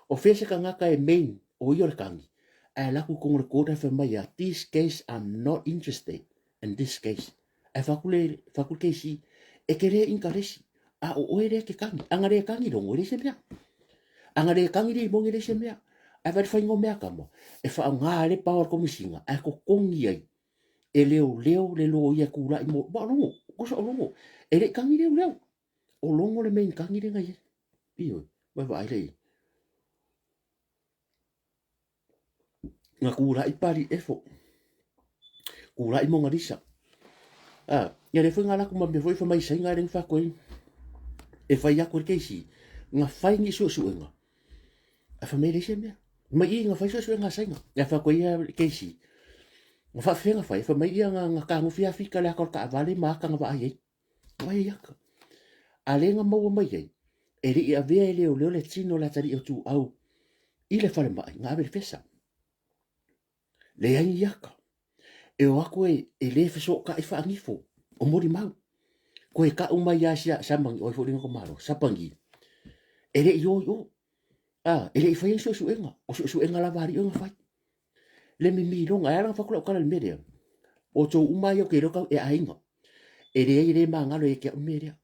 O fea se tagata e main, o ia o le kagi, ae alu atu i totonu o le court ae fai mai ia, this case I'm not interested in this case. Ae fai atu le, fai atu le KC, e te le inkaresi, a o oe lea e te kagi. A na le kagi logo, e leai se mea. A na le kagi le imogi, e leai se mea. Ae vaai le faiga o mea kama, e faaaoga ai le power o le komesina, ae totogi ai e leoleo le loia e tulai mo, aua o logo, tusa o logo, e le i kagi leoleo. O logo le main kagi lea na i ai. Ioe, vaai lea i ai. Na kulaʻi pali efo. Kulaʻi Mona Lisa. Ah, ia le foi ngala kuma me foi fa mai sainga le fa koi. E fai aku le keisi. Nga fai ni suesuega. A fa mai le se mea. Mai i nga fai suesuega sainga. Ia fa koi ia keisi. Nga fa fenga fai fa mai ia nga nga kangofi Afrika le aka ka vale ma aka nga va ai. Vai aka. A le nga maua mai ai, e le i avea e leoleo le tino o le atalii o Tuuau i le falemai, nga ave le fesa. Leai ni aka. E o aku e, e le fesootai faanifo o molimau. Koe kau mai a sia samangi, oi foi lenga ko sapangi. E le i o i o. A, e le i whai suesuega. O suesuega lava a na whai. Le mimiloga, e ala ona fai atu lau tala i le mea lea, o outou uma lava ia ou te iloa tau e aiga. E leai e le magalo ia te au le mea lea.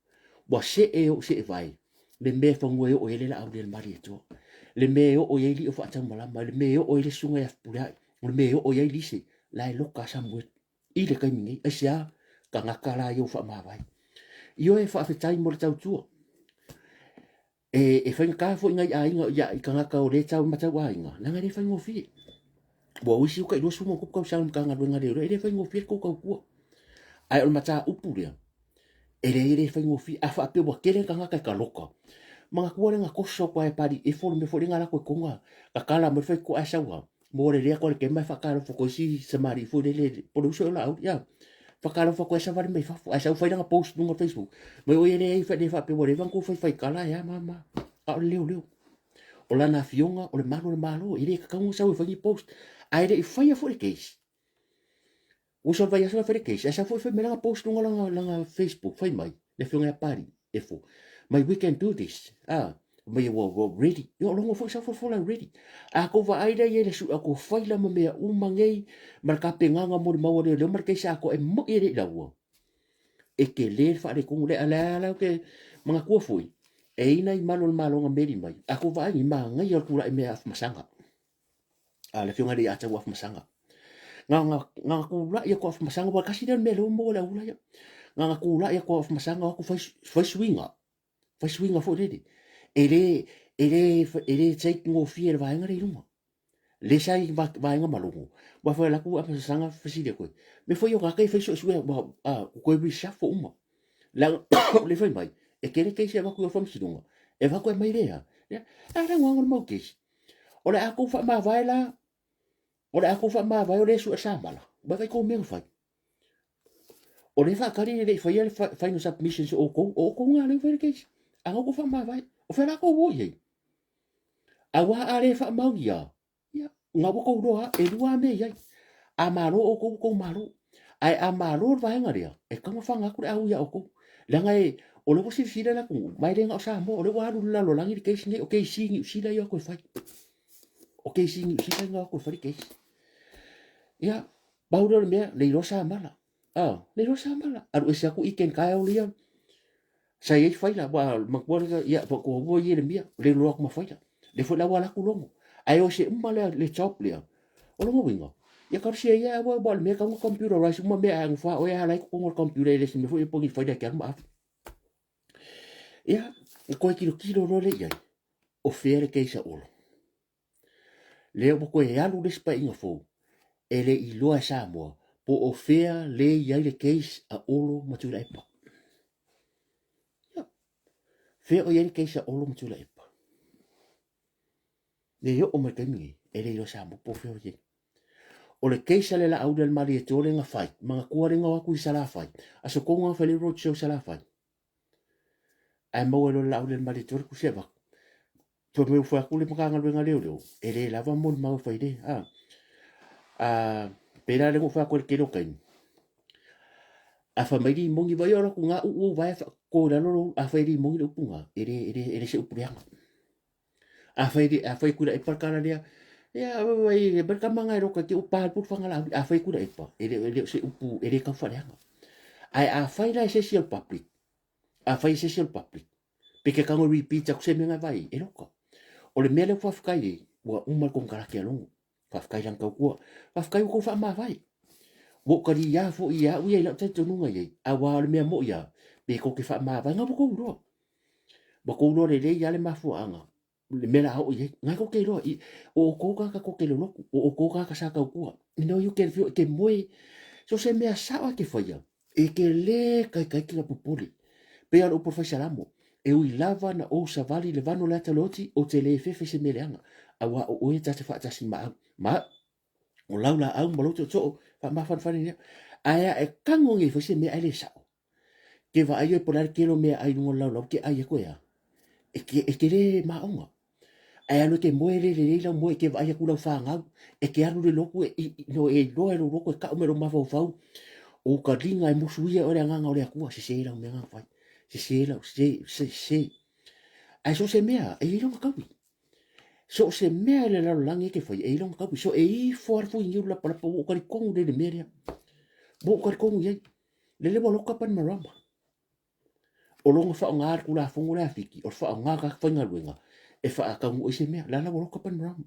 Ua see ou seevae le mea e fanua e oo i ai le laau lea i le Malietoa. Le mea e oo i ai lio faataumalama, le mea e oo i ai le susuga ia Fepuleai, o le mea e oo i ai Lise, la e loka a Samuel i le taimi nei. Aisea? Tagata la ia ua faamavae. Ioe, faafetai mo le tautua. E, e faigata foi nai aiga ia i tagata o lea tau matau aiga, leaga e le faigofie. Ua isi uka i 20 ma tausaga Matagaluega a Leoleo, e le faigofie le tou tautua. Ae o le mataupu lea, e leai e le faigofie. A faapea ua tele tagata e taloka, manatua le na toso atu lava e Pali-efo le mea foi lea na alu atu e Toga, tatala mai le faitotoa ae sau lava, mo le lea atu a le Kema e faatalofa atu ai si samalii foi lele, po o le uso ea o Laauli, a. Faatalofa atu ai savali mai fafo, ae sau fai lana post i luga o Facebook, mai oi e leai le faapea ua leva ona tou faifaitala e a ma ma. A o le leoleo. O lana afioga, o le malu o le Malo, e le tatau ona sau e fai ni post. Ae le i faia foi le case. Ua uso le vaiaso la fai le case, ae sau foi fai mai lana post luga lana, lana Facebook, fai mai, le afioga ia Pali, efo, mai we can do this, ah, mai ua, ua ready. Ia o logo foi sau folafola ready. A kou vaai lea i ai le sui a kou faila ma mea uma nei, ma le tapenaga mo le mau a leoleo ma le case atoa e moi e le i laua. E tele le faaletonu lea, lea la ou te manatua foi, e i ai nai malu o le Malo na meli mai, a kou vaai nei, manaia o le tulai mai Afamasaga. A le afioga i le Atau Afamasaga. Na na na tulai atu Afamasaga, ua tasi lea mea lea ua maua le aula ia. Na na tulai atu Afamasaga o atu fai fai suiga. Fai suiga foi lele. E le e le e le take gofie le vaega lea i luga. Le sa i vaega malogo. Ua fai atu Afamasaga fesili atu ai. Me foi o tagata e fai suesue ua a koe reshuffle uma. Leaga le fai mai, e tele case e avatu i o faamasinoga. E avatu e aumai lea. Ia, a le agoago le mau case. O le a tou faamavae la, o le a tou faamavae o lea e sue samala. Ua vaai tou mea na fai. O lea e faatali e le i faia le final submissions o outou, o outou na lea ua fai le case. A na outou faamavae, o fea la tou o i ai? Aua a le faamaonia, Ia, na ua tou iloa, e lua lava mea e i ai. A malo outou, ua tou malo. Ae a malo le vaega lea, e tatau ona faga atu le au ia outou. Leaga e, o lea ua silasila le atunuu, ma e le na o Samoa, o lea ua alu i le lalolagi le case lenei, o case Niu Sila ia o atu e fai. O keisi Niu Sila na o atu e fai le keisi. Ia, pau lea o le mea, le iloa sa mala. Ah, le iloa sa mala. Alu ese atu Ken Kyle ia, sa i ai faila, ua matua le, ia, ua Ieremia, le iloa atu ma faila. Le foi la ua alu atu logo. Ae o se uma lea, le job lea, o lona uiga, ia talosia ia aua aua o le mea e tatau ona computerize uma mea ae agufa oe a la e i totonu o le computer e le o se mea foi e poni faila e te alu ma ave. Ia, na toe tilotilo loa lea i ai, o fea le case a Olo. Lea ua toe alu le isi paeaiga fou, e le i iloa e Samoa po o fea le i ai le case a Olo ma Tuilaepa. Ia, fea o i ai le case a Olo ma Tuilaepa? Le oo mai le taimi nei, e le iloa e Samoa po o fea o i ai. O le case a le Laauli a le Malietoa lea na fai, manatua lea na o atu i Salafai, aso tonu lava na fai ai le road show i Salafai. Ae maua loa le Laauli a le Malietoa le tusi e avatu. Fai mai ua fai atu le Matagaluega a Leoleo, e le lava molimau e fai le, a. A, pei la lea na ou fai atu ai i le tele o taimi. A fai mai limoni, vaai o alu atu i ina uu ou vae to i lalo lou, a fai e limoni le upu lena, e le, e le, e le se upu leaga. Afai afai Tuilaepa le tala lea, ia e mai le tama lena e loka te upa le pulu fana Laauli. Afai Tuilaepa, e le, e le o se upu, e le tau faaleaga. Ae afai la e se isi o le public, afai e se isi o le public, pe ke tago e repeat atu se mea na e vaai, e loka. O le mea lea ua faafetai ai, ua uma le konekarate a Logo. Faafetai i lana tautua. Faafetai ua tou faamavae. Ua ou taliā foi ia au ia i lau talitonuga i ai, aua o le mea moi lava, pe tou te faamavae, na ua tou iloa. Ua tou iloa lelei lava le mafuaaga, le mea o le a oo i ai. Na tou te iloa, o outou tagata tou te lolotu, o outou tagata sa tautua. You know, you can feel, e te moe, so se mea sao e te faia, e te le taitai na popole. Pei lava o le upu a le Fai Salamo, e ui lava na ou savali i le vano o le ata o le oti, ou te le fefe i se mea leaga, aua o oe ta te faatasi ma au. Ma au, o lau laau ma lou tootoo, faamafanafana ia. Ae a e tago nei e fai se mea ae le sao, ke vaai oe po o le a le tele o meaai i luga o le laulau ke ai atu e a? E te, e te le maoga. Ae alu e te moe le lelei lau moe, e te vaai atu i lau fanau, e te alu i le lotu e, i, no, e iloa e lou loto e kau mai lou mafaufau, o uka liga e musuia oe le agaga o le Atua, sese lau mea na fai, sese lau, sese, sese. Ae so o se mea, e i ai lona taui. So o se mea i le lalolagi e te fai, e i ai lona taui. So e ifo lava le fuiniu lapalapa, ua ou talitonu lelei i le mea lea. Ua ou talitonu i ai. Lele ua loka Bainimarama. O lona faaaoga le Tulafono lea a Fiti, o le faaaoga tagata faigaluega e faataunuu ai se mea. La la ua loka Bainimarama.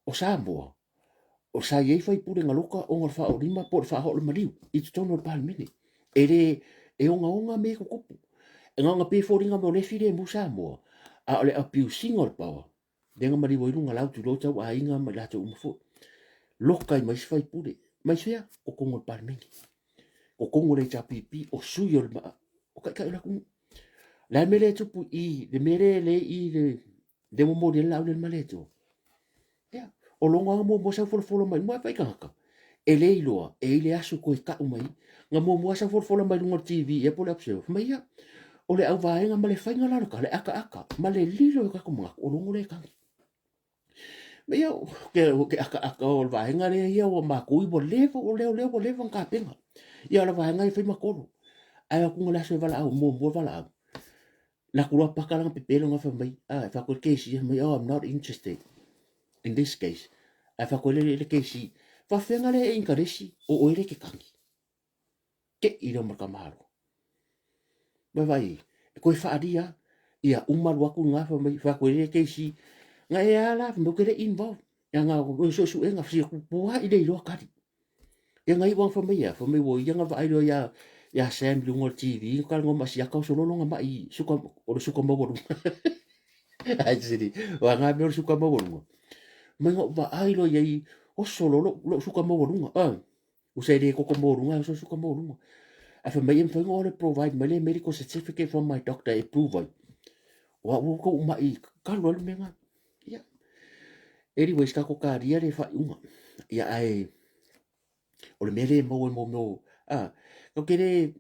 O Samoa, o sa i ai faipule na loka ona o le faaolima po o le faaoo o le maliu i totonu o le Palemene. E le, e ogaoga mea e tutupu. E na ona pei e foliga mai o lea e filemu Samoa, a o le abuse ina o le power, lea na maliu ai luga lau tulou tau aiga ma i latou uma foi. Loka ai ma isi faipule. Mai fea? Totonu o le Palemene. Totonu o le HRPP, o sui o le, o taitai o le atunuu. Le a le mea lea e tupu i, le mea lea le i le, le ua momoli ai le laau lea i le Malietoa. Ia, o lona lava muamua sau folafola mai, mua e fai tagata. E le iloa, e i le aso toe tau mai. Na muamua sau folafola mai luga o le TV ia po o le Observer. Fai mai ia, o le auvaega ma le faiga la o le tala, le akaaka ma le lilo i o tatou manatu, o logo lea e tagi. Ma ia, ke, ke akaaka o le vaega lea ia ua matou ua leva, o lea, lea ua leva ona tapena. Ia o le vaega e fai ma tolu. Ae o atu le aso e valaau, muamua valaau. La atu loa paka lana pepelo na fai mai, ah, e fai atu i le KC, fai mai, oh, I'm not interested in this case. Ae fai atu i le, le KC, faafefea le e inkaresi o oe le ke kagi. Te i leo ma ka malo. Vai vai, e koe whaaria, ia umalu atu ngā fai mai, fai atu i le KC, nga e ala, fai mai, ke le involve. Ia ngā, o suesuega, fai atu, pua i le iloa kari. Ia nga iwa fa mai ia, fa mai wo ia nga vaai loa ia ia Sam i luga o le TV, ka ngoma ma siaka o solo longa mai suka o le suka maualuga. Ai sini, wa nga mea o le suka maualuga. Mai nga vaai loa ia i o solo lo lo suka maualuga. Ah, usa e le koko maualuga, o suka maualuga. Ae fai mai e mafai ona le provide mai le medical certificate from my doctor e prove ai. O au ua kou mai kalu ai le mea nga. Ia. Anyways, tatou talia le faaiuga. Ia ae o le mea lea e maua i mea o a tatou te le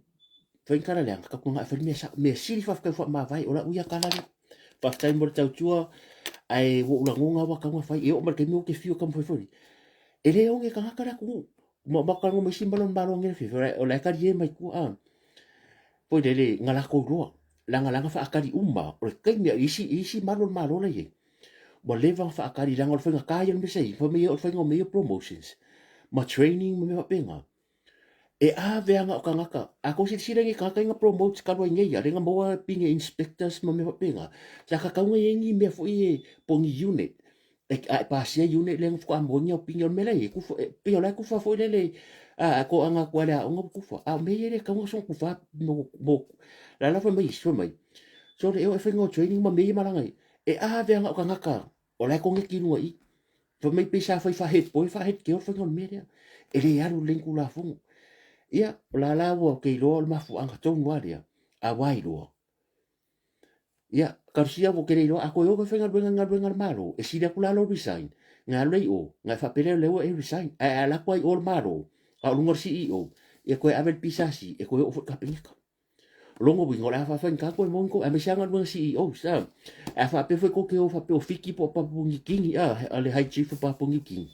fai ni tala leaga, tatou agai e fai le mea sao. Mea sili faafetai faamavae, o lau ia tala lea. Faafetai mo le tautua, ae ua ou lagona ua tatau ona fai. E oo mai le taimi ou te fiu e taumafai foi. E le oge tagata le atunuu. Ma ma talanoa ma isi ma lona malo angiafi, o la e talie mai tua a. Foi lele, na latou iloa. Leaga la na faatali uma, o le taimi a isi, isi malu o le malo la i ai. Ua leva ona faatali leaga o le faigata ia o le mea sa i ai, fai mai o le faiga o mea ia o promotions ma training ma mea faapena. E ave lava na o tagata. A tou silasila i nei tagata ia na promote talu ai nei lava, lea na maua pine inspectors ma mea faapena, sa tatau ona i ai ni mea foi ia po o ni unit a e pasia unit lea faatoa maua ai ni au pine. O le mea la e i ai, e pei o la e tufa foi lele, a toaga atu lava i le aoga ua tufa. A o mea ia e le tatau ona soona tufa mo la la fai mai isi, fai mai, sole ea o e faiga o training ma mea ia e malaga ai, e ave lava na o tagata o la e koneti i luga i i. Fai mai pei sa fai faa-head boy, faa-head girl faiga o le mea lea. E le alu lelei ni Tulafono. Ia, o la la ua ou te iloa o le mafuaaga tonu lava lea, a ua iloa. Ia, Kalusia ua te le iloa, a toe o koe faigaluega i galuega a le Malo, e sili atu la lou resign, na alu lea i o, na e faapea lea o lea ua e resign. Ae a alu atu lava i o le Malo, a o luga o le CEO, ia toe ave le PSC, e toe oo foi i le Kapeneta. O lona uiga, o le a faafaigata toe maua ni tou, aemaise lava galuega CEOs, a. A faapea foi tou te o faapea o Fiti po o Papua New Guinea, a, a le High Chief o Papua New Guinea.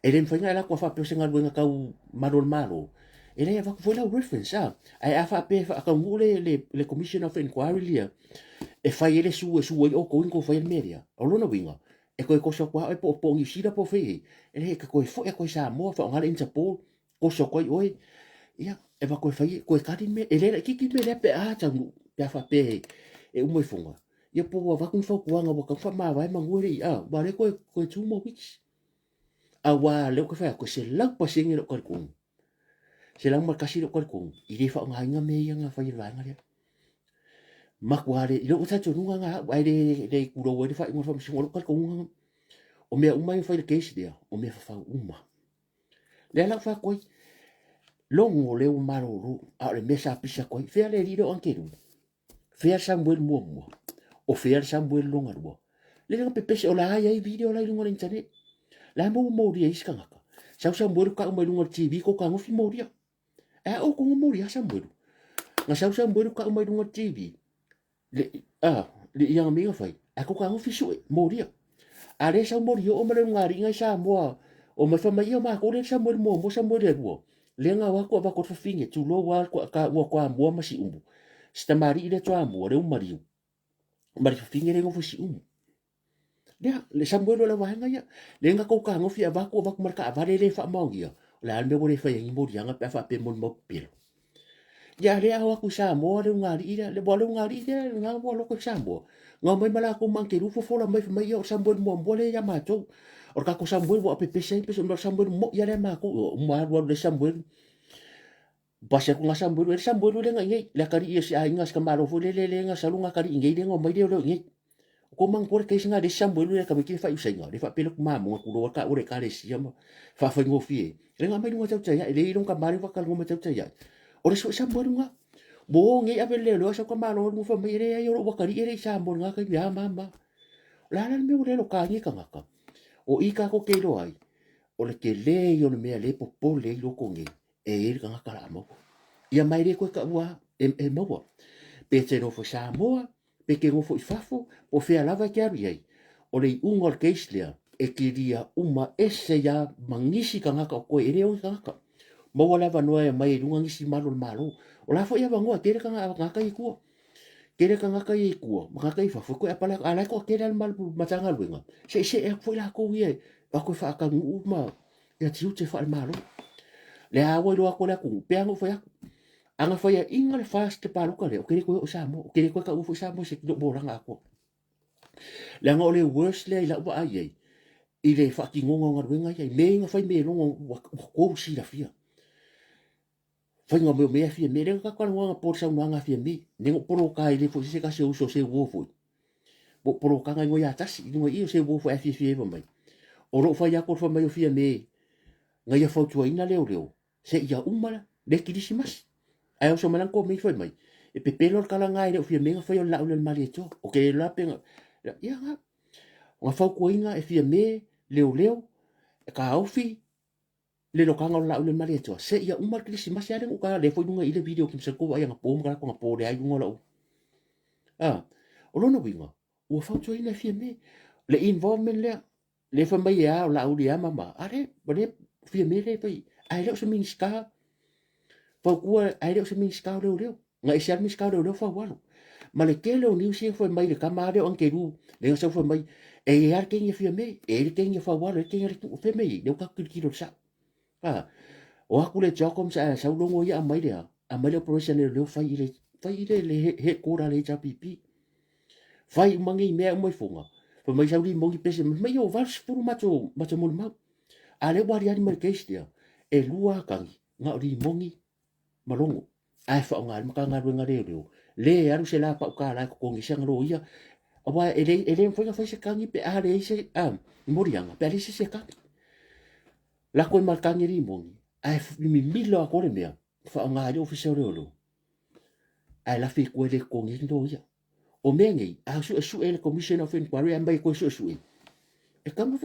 E le mafai ona e alu atu a faapea o se galuega tau malu o le Malo, e leai e avatu foi lau reference, a. Ae a faapea e faataunuu le, le, le Commission of Inquiry lea, e fai ai le sue, e sue ai outou ina tou faia le mea lea, o lona uiga, e toe toso atu lava oe po o, po o Niu Sila po o fea i ai, e leai e te toe foi atu ai i Samoa, faaaoga le Interpol, oso atu ai oe, ia, e va toe fai, toe tali le mea, e le laitiiti le mea lea pe a taunuu, pe a faapea e uma ifoga, ia po ua avatu ni fautuaga ua tatau ona faamavae manu e le i, a, aua o lea toe, toe 2 more weeks. Aua o lea ou te fai atu, e 100% lou talitonu, 101 lou talitonu, i le faaaogaina mea ia na fai e le vaega lea. Matua le, i lou talitonuga lena au, ae le, le tulou ai le faaiuga o le faamasinoga, o lou talitonuga lena. O mea uma ia na fai i le case lea, o mea fafau uma. Lea la ua fai atu ai, logo lea ua malolo, a o le mea sa pisa atu ai, fea le alii lea o Angelu? Fea le Samuel muamua? O fea le Samuel lona lua? Le na pepese, o la i ai video la i luga o le internet. La maua molia isi tagata. Sau Samuel kau mai luga o le TV, ko kagofi molia. E a o konga molia Samuel. Na sau Samuel kau mai luga o le TV. Le, a, le ia nga minga fai. A ko ka ngofi sue, moria. A le sau mori o ma le ngari ngai Samoa. O mai fa mai ia ma ko le Samuel mo mo Samuel le rua. Le nga wa ko va ko fa finge tu lo wa ko ka ua ko amua ma si umu. Sitamari le to amua le umariu. Ma le finge le ngofo si umu. Lea, le Samuel o le vaega ia. Le nga kou kagofi avatu avatu ma le taavale le faamaonia. O le a le mea ua le fai ai ni moliaga pe a faapea e molimau pepelo. Ia lea o atu i Samoa le ulugalii lea, ua le ulugalii lea lena ua loko i Samoa. Na omai ma latou ma Angelu fofola mai fai mai ia o le Samuel muamua lea ia matou. O le tatou Samuel ua pepese ai pese o le Samuel moi ia lea matou. Uma alu alu le Samuel. Pasi atu nga Samuel, e le Samuel lea na i nei. Le atalii o si aiga si tamalo foi lele lea na sau nga atalii nei lea na omai lea o leo i nei. O kou manatua le case na le Samuel lea tamaiti le faaiusaina, le faapea le mamoga tulou a taua le ekalesia ma faafaigofie. Le na aumai luga tautai ai, le ilong tama le faataloga mai tautai ai. O le sue Samuel na. Mo nei ave le leo sau tamalo luga fai mai e leai o lou atalii e le i Samoa i lena taimi a mama. O le a la le mea ua le loka ai tagata. O i tatou te iloa ai, o le tele ia o le mea lea e popole ai loko nei, e i ai le tagata o le a maua. Ia ma e le toe taua e, e maua. Pe te nofo i Samoa, pe te nofo i fafo, po o fea lava e te alu i ai. O le iuga o le case lea, e kilia uma ese ia ma nisi tagata o koe, e le o ni tagata. Maua le avanoa e aumai ai i luga nisi malu o le Malo. O la foi avanoa, tele tagata ia i tua. Tele tagata ia i tua, ma tagata ia i fafo, e toe apalai atu, a o la e toatele lava le Matagaluega, se i see atu foi latou ia e o atu e faataunuu ma ia tiute faale-Malo. Le a ua iloa atu e le atunuu, pei lava ona ou fai atu, a na faiaina le FAST le palota lea, ou te le toe oo i Samoa, ou te le toe taua foi Samoa i se lou olaga atoa. Leaga o le worst lea i lau vaai i ai, i le faatinoga o galuega ia, i mea ia na fai me logo ua tou silafia. Faiga o mea o mea fia me, lea na tatou talanoa anapo i le saunoaga a Fiame, lea na ou poloka ai le foi se tasi o uso o se uo foi. Ua ou poloka na igoa ia tasi, i luga i i o se uo foi a fiafia ai fai mai. O lou fai atu o le fai mai o Fiame, na ia fautuaina leoleo, seia uma le kilisimasi. Ae oso mai lana komeni fai mai, e pepelo le tala na e le o Fiame na faia o le laau lea o le Malietoa. O ke la pe na, ia na, na fautuaina e Fiame, leoleo, e kaofi, le lokaga o le laau lea o le Malietoa, seia uma le kilisimasi. A lea na ou tala lea foi i luga i le video ki masalo tou vaai anapo ma talaatu anapo lea i luga o lau. A, o lona uiga, ua fautuaina e Fiame le involvement lea, lea fai mai e a o Laauli e a ma ma, a lea, o lea Fiame lea e fai, ae le o se Minisita, fautua ae le o se Minisita o Leoleo. Na ese lava le Minisita o Leoleo Faualo. Ma le tele o news ia fai mai le tama lea o Angelu, lea na sau fai mai, e i ai lava le kegi a Fiame, e i ai le kegi a Faualo, e i ai le kegi a le Tuua, fai mai, lea ua tatou tilotilo i le sao. A, o atu le Jockoms ae sau logo ia aumai le a, aumai le operation e leo fai i le, fai i le, le headquarter a le HRPP. Fai uma nei mea uma i foga. Fai mai sau limoni pese mai, mai o 80 matou, matou molimau. A lea ua aliali mai le case lea, e lua atagi, na o limoni ma logo. Ae faaaoga e le Matagaluega Leoleo, le alu se la pau tala e totogi ai se ana loia, aua e le, e le mafai ona fai se tagi pe a leai se a, moliaga, pe a leai se isi e tagi. Lako ai ma le tagi a limoni, ae mimilo atoa le mea, faaaoga ai le Ofisa o Leoleo, ae lafi i tua e le totogi ai ni loia. O mea nei, a suesue le Commission of Inquiry ae aumai e toe suesue, e tatau ona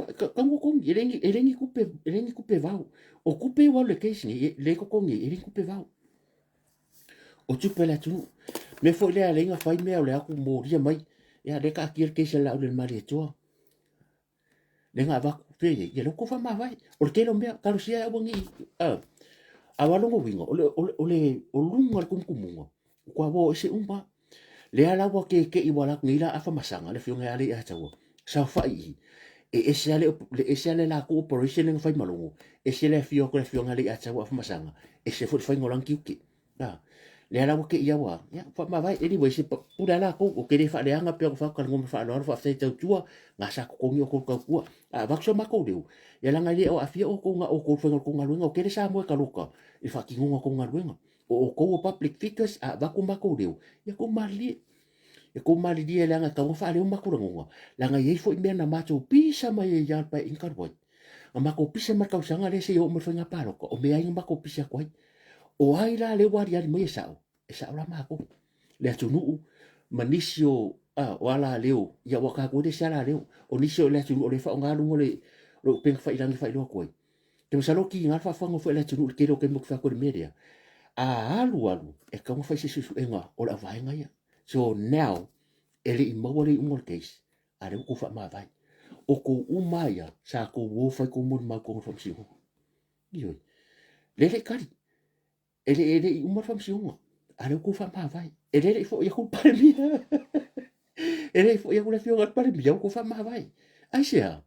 totogi, e leai ni tupe, e leai ni tupe vao. O tupe ia ua alu i le case nei, lea e totogi ai, e leai ni tupe vao. O tupe a le atunuu. O le mea foi lea e ala ai ona fai mea o le atu molia mai, ia lea e taatia le case a Laaulialemalietoa. Lea na avatu, fea i ai, ia lea ua outou faamavae. O le tele o mea, talosia e aua ne i, a o lona uiga, o le, o le, o le, o luga o le tumutumuga, ua o ese uma. Lea la ua keke'i ua alu atu nei la afa masaga, le afioga ia Leiataua, saofai i i, e ese lava le, ese lava le latou operation lea na fai ma Logo, ese le afio atu o le afioga ia Leiataua afa masaga, ese foi le faiga o lana tiute. A, lea la ua te i au a, ia, faamavae, anyway, se pule a latou, ou te le faaleaga pei ona fai atu talanoa ma le faaaloalo, faafetai tautua, na sa totogi outou tautua. A avatu so matou leo, ia leaga e le o aafia outou na o outou i le faiga o le tou galuega, o tele Samoa e taloka i le faatinoga o tou galuega. O outou o public figures, a avatu o matou leo, ia tou malilie. Ia tou malilie leaga e tatau ona faaleo matou lagona, leaga e i ai foi mea na matou pisa mai ai lava i le Paeaiga talu ai. Na matou pisa mai le tausaga lea seia oo mai le faiga palota, o mea ai na matou pisa atu ai. O ai la lea ua aliali mai e sao? E sao la matou. Le atunuu ma nisi o, a, o alaleo, ia ua tatou le se alaleo. O nisi o le atunuu o lea e faaaoga luga o le, o le upega failagi e faailoa atu ai. Te masalo kiga le faafofoga foi a le atunuu i le tele o taimi ou te fai atu ai i le mea lea. A alu alu, e tatau ona fai se suesuega o le auvaega ia. So now, e le i maua le iuga o le case, a lea ua tou faamavae. O tou uma lava ia, sa tou o fai tou molimau i totonu o le faamasinoga. Ioe. Lea e le i tali. E le, e le i uma le faamasinoga. A lea ua tou faamavae. E le i foi atu le Palemia. E le i foi atu le afioga i le Palemia, ua tou faamavae. Aisea?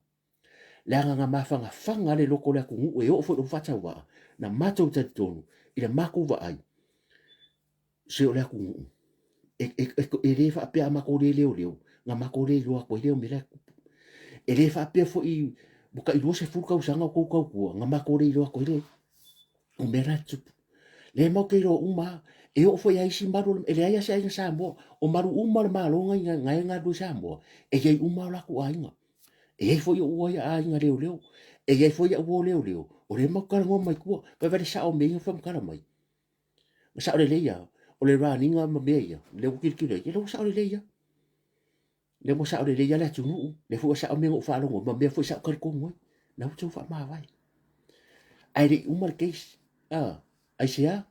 Leaga na mafanafana le loto o le atunuu e oo foi i lou faatauvaa, na matou talitonu i le matou vaai, se o le atunuu, e, e, e, e le faapea a matou le leoleo, na matou le iloa atu ai lea o mea la e tupu. E le faapea foi ua tai 20 tausaga o tou tautua, na matou le iloa atu ai lea o mea la e tupu. Lea matou te iloa uma lava. E oo foi i isi malu, e leai lava se aiga Samoa. O malu uma o le Malo na e galulue i Samoa, e i ai uma lava o latou aiga. E i ai foi ou aiga leoleo, e i ai foi au uo leoleo, o lea matou te talanoa mai tua. Vaai le sao o mea ia na faamatala mai. Na sao lelei lava, o le raniga ma mea ia, lea ua tilotilo i ai, lea ua sao lelei lava. Lea ua sao lelei lava le atunuu, lea foi ua sao mea na ou faalogo ma mea foi sa ou talitonu ai. Na ua outou faamavae. Ae le i uma le case. Ah, aisea?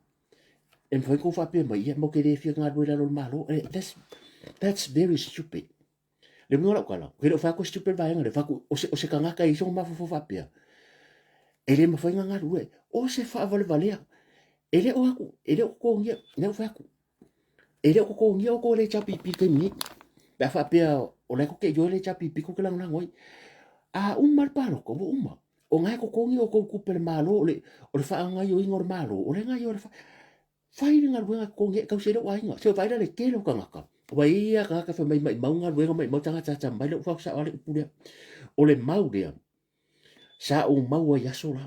E mafai ona outou faapea mai, ia, matou te le fia galulue i lalo o le Malo. Eh, that's, that's very stupid. Le uiga o lau tala, e le o fai atu e stupid vaega lea, fai atu o se, o se tagata e i ai sona mafaufau faapea, e le mafai ona galulue. O se faavalevalea. E le o atu, e le o totogia, lea ua fai atu, e le o totogia outou e le HRPP i le taimi nei. Pe a faapea o la e tou te ioe le HRPP tou te lagolago ai. A uma le palota, ua uma. O na e totogi outou i tupe a le Malo, o le, o le faagaoioiga o le Malo, o lea e gaoioi le Fai le galuega totogi ai, tausi ai lou aiga. Se vaai la le tele o tagata. Ua i ai lava tagata fai mai maimau galuega, maimau tagata atamamai, lea ua fai atu sao lava le upu lea. O le mau lea, sa ou maua i aso la.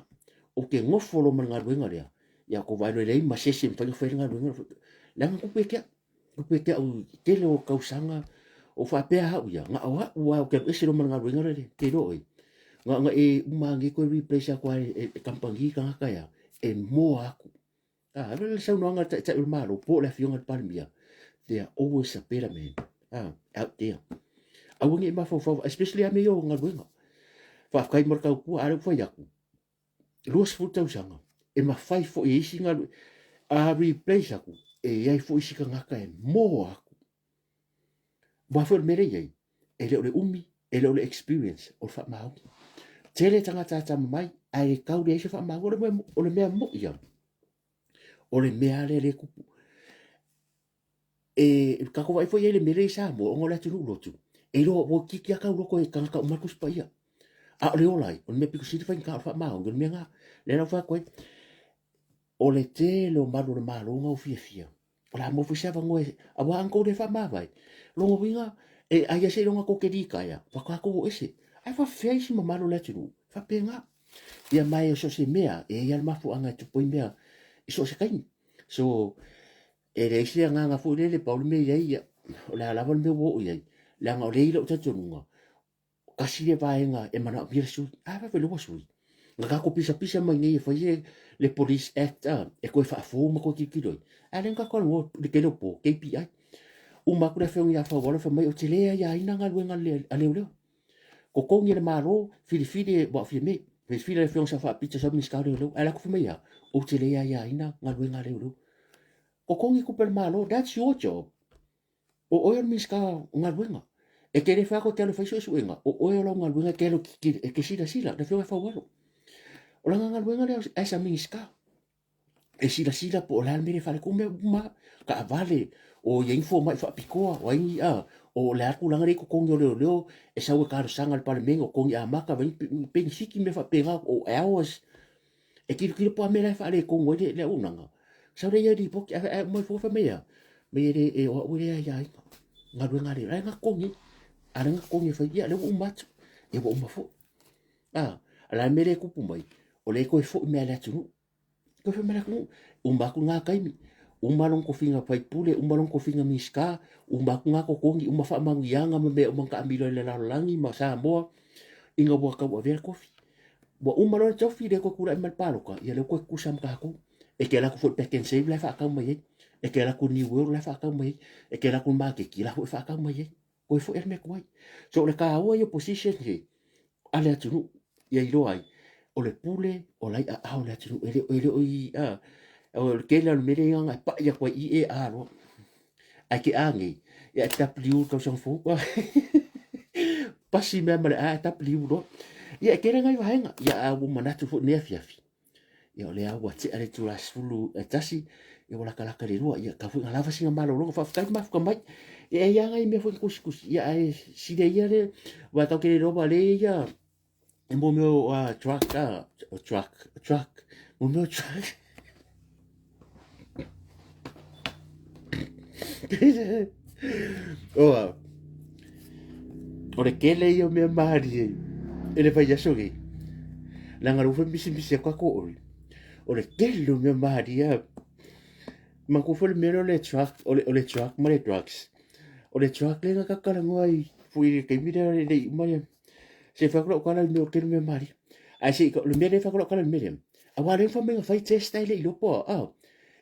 Ou te nofo loa ma le galuega lea, ia kou vaai loa e leai ma se isi e mafai ona fai le galuega. Leaga tupu ia te au, tupu ia te au i tele o tausaga, o faapea au ia, na o au lava ou te alu ese loa ma le galuega lea, te iloa oi. Na ona e uma ane toe replace atu lava e le kamupani tagata ia, e moa atu. Ah, le saunoaga a le Taitai o le Malo po o le Afioga i le Palemia, there always a better man ah, out there. Aua ne i mafaufau, especially a mea ia o galuega. Faafetai mo le tautua, a lea ua fai atu, 20 tausaga, e mafai foi e isi galuega, a replace atu, e i ai foi isi tagata e moa atu. Aua foi o le mea lea e i ai, e le o le umi, e le o le experience, o le faamaoni. Tele tagata atamamai, ae tau leai se faamaoni. O le mea, o le mea moi lava, o le mea lea lea e tupu. E tatou vaai foi i ai i le mea lea i Samoa, ona o le atunuu lotu, e iloa ua kiki lava tau loto e tagata uma le Tusi Paia. A o le ola ai, o le mea pito sili faigata o le faamaoni, o le mea lena. Lea la ua fai atu ai, o le tele o malu o le Malo na ua fiafia, o le a maua foi se avanoa e, aua a na tou le faamavae, lona uiga, e ai lava seiloga tou te litaea, faatoa tou o ese. Ae faapefea isi mamalu o le atunuu? E faapena. Ia ma e so o se mea, e i ai lava le mafuaaga e tupu ai mea i so o se taimi. So, e leai se agaga foi lele, pau le mea e i ai, ia, o le a lava le mea ua oo i ai, leaga o lea e i ai lou talitonuga, tasi lea vaega e manaomia le sui. A fai lea ua sui. Na tatou pisapisa mai nei e fai se le Police Act a, e toe faafou ma toe tilotilo ai. A lea na tatou talanoa i le tele o po, KPI. Uma atu le afioga ia Faualo fai mai ou te le aiaina galuega a leoleo. Totogi e le Malo, filifili e ua Fiame. Filifili e le afioga Sao Faapito sau Minisita o Leoleo. Ae la atu fai mai a, ou te le aiaina galuega a leoleo. Totogi tupe a le Malo, that's your job. O oe o le Minisita o Galuega. E te le fai atu e te alu e fai suesuega, o oe o lau galuega e te alu e te silasila, le afioga ia Faualo. O lana galuega lea as a Minisita, e silasila po o le a le mea lea e faaletonu, mea uma lava, taavale, o i ai ni fomai faapitoa, o ai ni, a, o le a le tulaga lea i totogi o leoleo, e sau e talosaga i le Palemene, o totogi amata, vaai ni penisiki ma mea faapena, o hours. E tilotilo po o a mea la e faaletonu ai le auaunaga. Sau lea ia lipoti, ae ae uma ifo fai mai a, mai e le e o au e le aiaina. Galuega a le, ai na totogi, a le na totogi e fai, ia lea ua uma atu. Ia ua uma foi. A, a la mea lea e tupu mai, o lea e toe foi mai le atunuu. Toe foi mai le atunuu. Uma atu ngā taimi, uma lona tofiga faipule, uma lona tofiga Minisita, uma atu ngā totogi, uma faamanuiaga ma mea uma na taamilo ai i le lalolagi ma Samoa, ina ua tauavea le tofi. Ua uma loa le tofi, lea toe tulai mai le palota, ia lea ua toe tutusa ma tatou. E te alu atu foi i le Pak'nSave la e faatau mai ai, e te alu atu i le New World la e faatau mai ai, e te alu atu i le maketi la foi e faatau mai ai. Toe foi lava le mea tuai. So o le taua ia o position he a le atunuu ia iloa ai, o le pule o la i aao o le atunuu. E le, e le o i, a, o le tele o le mea lea e pai atu ai i e a loa. Ae ke a nei, ia e W le tausaga fou. Pasi mea ma le A e W loa. Ia e tele nai vaega. Ia a ua manatu foi nei afiafi. Ia o lea ua tea le itula 11, ia ua latalata i le 2. Ia tau foi ina lava sina malologa. Faafetai le mafuta mai. Ia e i ai lava nai mea foi na tusitusi. Ia ae sili ia le, aua tatou te le iloa le ia e mo mea o truck, truck, truck, mo mea o truck. O, o le tele ia o mea malie e le vaiaso nei. Leaga lea foi misimisi atu atu oi. O le tele o mea malie. Manatua foi le mea lea o le truck, o le, o le truck ma le drugs. O le truck lea na tatou talanoa ai foi i le taimi lea e le i uma le se fai atu lau tala i le mea o tele mea malie. Ae se i, o le mea lea e fai atu lau tala i le mea lea, aua o lea fai mai na fai test ae le i iloa po o a,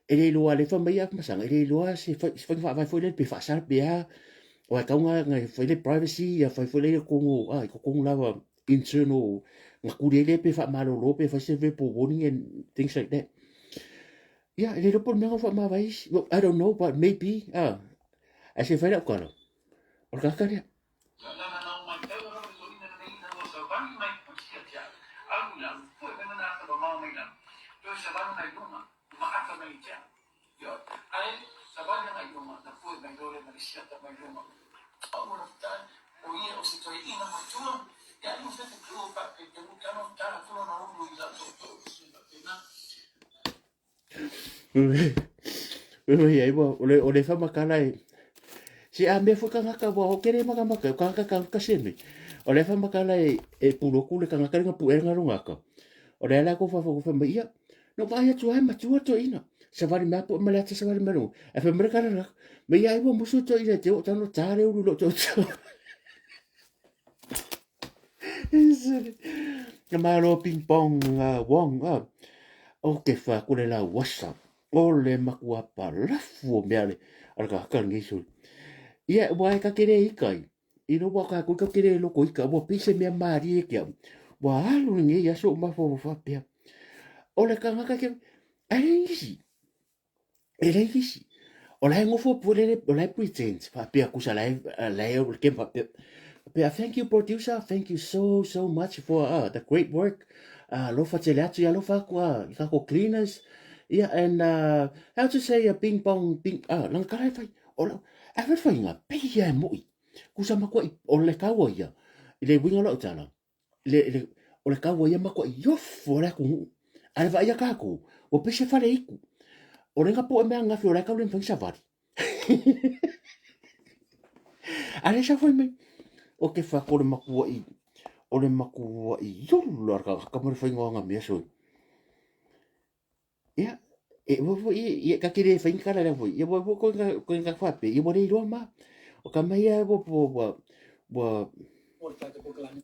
e le iloa lea fai mai Afamasaga, e le iloa se fai, se faiga faavae foi lea pe faasala pe a, aua e tatau ona fai le privacy, ia fai foi lea i totonu, a, i totonu lava internal, na tuli ai lea pe faamalolo pe fai se verbal warning and things like that. Ia, e le iloa po o le mea na faamavae isi. Well, I don't know, but maybe, a, ae se i fai lau tala, o le tagata lea. O le whamakala e se a mea foi kangaka ua o kere makamaka o kangaka kangaka se me o le whamakala e e puloku le kangaka le ngapu e ngaro ngaka o le ala ko fa fa mai ia no vai atu ai matua to ina savali mea po ma le ata savali mea e fa mere kara me ia ai musu to ina te o tano tare ulu lo to to Ka malo ping pong wong ah. O ke fa ku le la whatsapp. O le makua palafu o mea le ala ka ka ngi su. Ia wa e ka kere i kai. I no wa ka ku ka kere loko i ka wa pise mea mari e kia. Wa alu ngi ia so ma fo fa pia. O le ka ngaka ke ai isi. E leai nisi. O la e nofo po lele, o la e pretend faapea kusa la e la e o le game faapea. Faapea thank you producer, thank you so so much for the great work. Alofa tele atu, ia alofa aku i kako cleaners. Yeah, and how to say a ping pong, ping, langa kala e fai. O lau, a fai faiga, pei ia e mo'i. Kusa makua'i, o le kaua ia, i le uiga o lau tala, le, le, o le kaua ia makua'i ofo a le atunuu. A le vaai a kākou, ua pei se fale itu. O le nga po'e mea ananafi o la e tau le mafai ona savali. A le sau fai mai, o ke fako o le makua'i, o le makua'i ola le tagata ma le faiga o ana mea soi. Ia, e ua foi ia ka te le fai ni tala lea foi. Ia ua foi koe koe ka faapea, ia ua le iloa ma. O ka mai ia ua ua ua ua Mo le tatou polokalame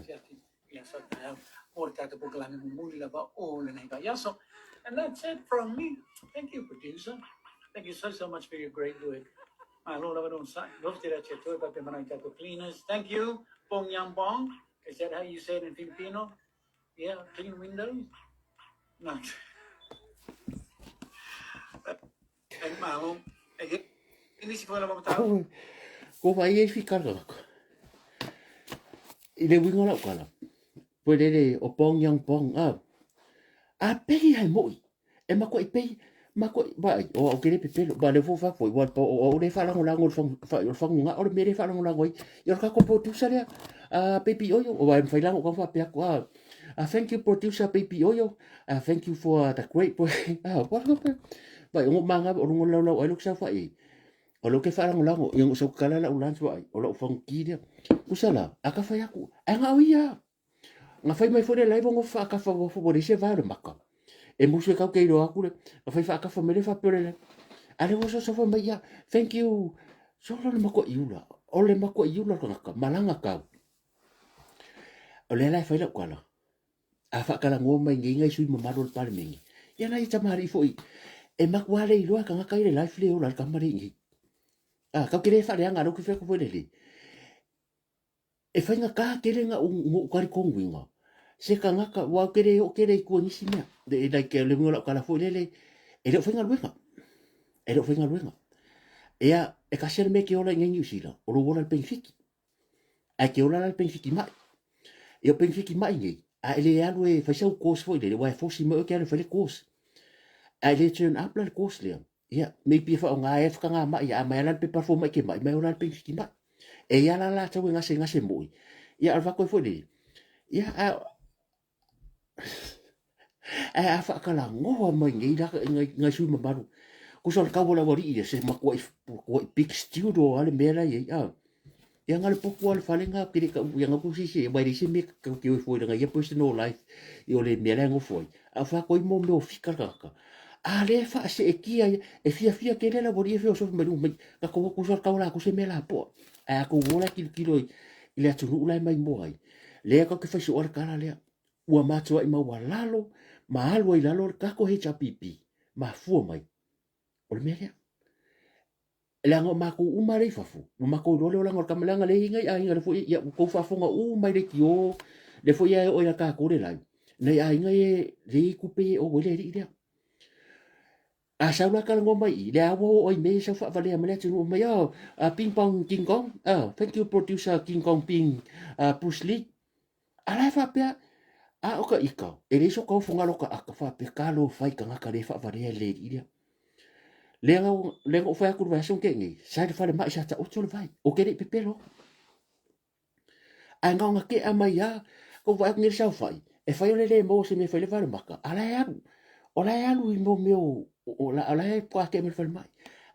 siaki i le aso taeao. Mo le tatou polokalame mulimuli lava o lenei vaiaso. And that's it from me. Thank you, producer. Thank you so, so much for your great work. Malo lava le onosai. Lofi tele atu ia te oe faapea ma nai tatou cleaners. Thank you, Bong Yang Bong. Is that how you say it in Filipino? Yeah, clean windows. No. And malo. E he nisi foi lava mataupu. Ko vai e fi kala ka. I le uiga o lau kala. Poi lele o pong yang pong a. A pei hai moi. E makuaʻi pei, makuaʻi, vaai, o au ke le pepelo, ba le fo fa foi, wa o o le faalagolago le fagu, fa o le faguga o le mea le faalagolago ai. Ia o le tatou producer lea, a Baby Oyo, o ai mafai la ona ou faapea atu, a thank you producer Baby Oyo, thank you for the great boy. Ah, wa fa Vai, o manga o lunga o le laulau ai lou saofai ai. O lea ou te faalagolago, ia na ou sau tatala lau lunch vaai, o lau faguti lea. Usa la, a ka fai atu, ae na o ia. Na fai mai foi le live ngo faakafa ua ua leai se vae o le maka. E musu e kau ke iloa atu le, na fai faakafa mai le faapea o le live. A le ua soso fai mai ia, thank you. Solo le makuaʻi ula, o le makuaʻi ula le tagata, malaga kau. O lea la e fai lau tala, a faatalanoa mai nei nai sui mamalu o le Palemene, ia nai tamalii foi, e matua le iloa e tagata i le life le ola a le tama lea i inei. A, kau te le faaleaga, lea ou te fai atu foi lele. E faigata tele na ou talitonuina se tagata, aua ou te le oo tele i tua i nisi mea. Like, le uiga o lau tala foi lele, e le o faigaluega. E le o faigaluega. Ia, e tasi lava le mea e te ola i inei i Niu Sila, o lou ola i le penefiti. Ae te ola la i le penefiti mai. Ia, o penefiti mai nei, a e le alu e fai sau course foi lele, aua e fosi mai oe e te alu e fai le course. Ae le turn up la le course lea, Ia, maybe e faaaoga ai le whakangā mai, a mai ala le pepa fomai ke mai, mai ola le penefiti mai. E ia la lātou e gasegase mo'i. Ia, o le whakoe foi lele. Ia, a, ae a whaakalagoa mai nei la ngai, ngai sui mamalu. Kusa o le kaua o le auali'i ia, se makua'i, makua'i big studio a le mea la i ai. A. Ia nga le popo a le fale nga ke le ka ia nga ku sisi e mai le se me ka ke o foi nga ia personal life i o le mea la ngofo ai. A fa koi mo me o fika ka ka. A le fa se e kia e fia fia ke le la bori e fia o so mai mai ka ko ku so ka la ku se me la po. A ko wo la kilo kilo i le atunuu la e mai mo ai. Le ka ke fai so o kala lea. Ua matuaʻi maualalo ma alu ai i lalo le kako HRPP mafua mai o le mea lea. Leaga o makou uma lea i fafo, ua makou iloa le olaga o le tama, leaga lea e i ai nai aiga lea foi, ia ua tou faafofoga uma i leitio, lea foi e oo ia tatou le live, nai aiga ia lea e i ai tupe ia e ou ai le alii lea. A sau la talanoa mai i i, lea ua oo ai i mea ia sau faavalea mai le atunuu mai, oh, ping pong king kong, oh, thank you producer king kong ping, Bruce Lee. A la e faapea, a o ka ika, e leai so ka ofoga lo ka aka, faapea ka lo fai tagata le faavalea i le alii lea. Lea na, lea na ou fai atu i le vaiaso na tea nei, sa i le falemai sa taoto le vai, ou te le i pepelo atu. Ae na ona tea mai lava, kou vaai atu nei i le saofai, e fai o le le maua o se mea e fai ai le valemaka, a o la e alu, o la e alu i mea o, o la e faatoa tea mai le falemai.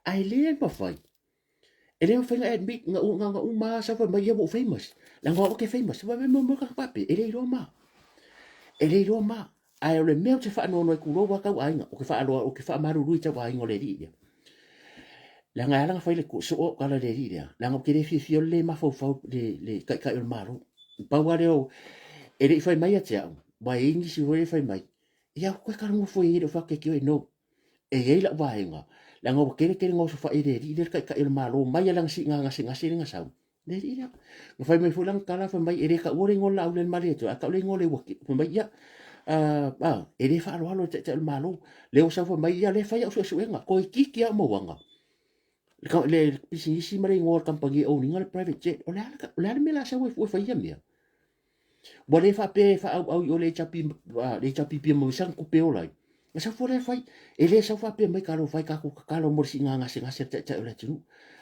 Ae le mafai E le mafai ona admit na na na uma lava sau fai mai ia ua ou famous. Leaga o au ou te famous. Fai mai mo ka faapea, e le iloa ma. E le iloa ma. Ae o le mea ou te faanoanoa ai tulou lava tau aiga, ou te faaloa, ou te faamalulu i tau aiga o le alii lea. Leaga e ala ona fai le soo au tala i le alii lea, leaga ou te le fiafia o le le mafaufau le le taitai o le Malo. Pau lava lea o, e le i fai mai ia te au, aua e i ai nisi foi e fai mai, ia aua toe talanoa fua i ai e le o faatete oe, no. E i ai lau vaega, leaga ua tele tele na osofai e le alii lea le taitai o le Malo mai lava i lana siiga gasegase lea na sau, le alii lea. Na fai mai foi lana tala fai mai e le taua le igoa o le Laaulialemalietoa ae tau le igoa o Leuatea. Fai mai ia, a, e le faaaloalo i le taitai o le Malo. Lea ua sau fai mai ia lea e fai au suesuega, toeitiiti lava au mauaga le pisinisi ma le igoa o le kamupani e own ina le private jet. O le a o le a le mea o le a sau ai fua e fai ia mea? Ua le faapea e faaauau i o le HRPP ma sana tupe e ola ai. Na sau foi lea fai. E le sau faapea mai talofa e tatou tatalo mo le siiga gasegase a le taitai o le atunuu.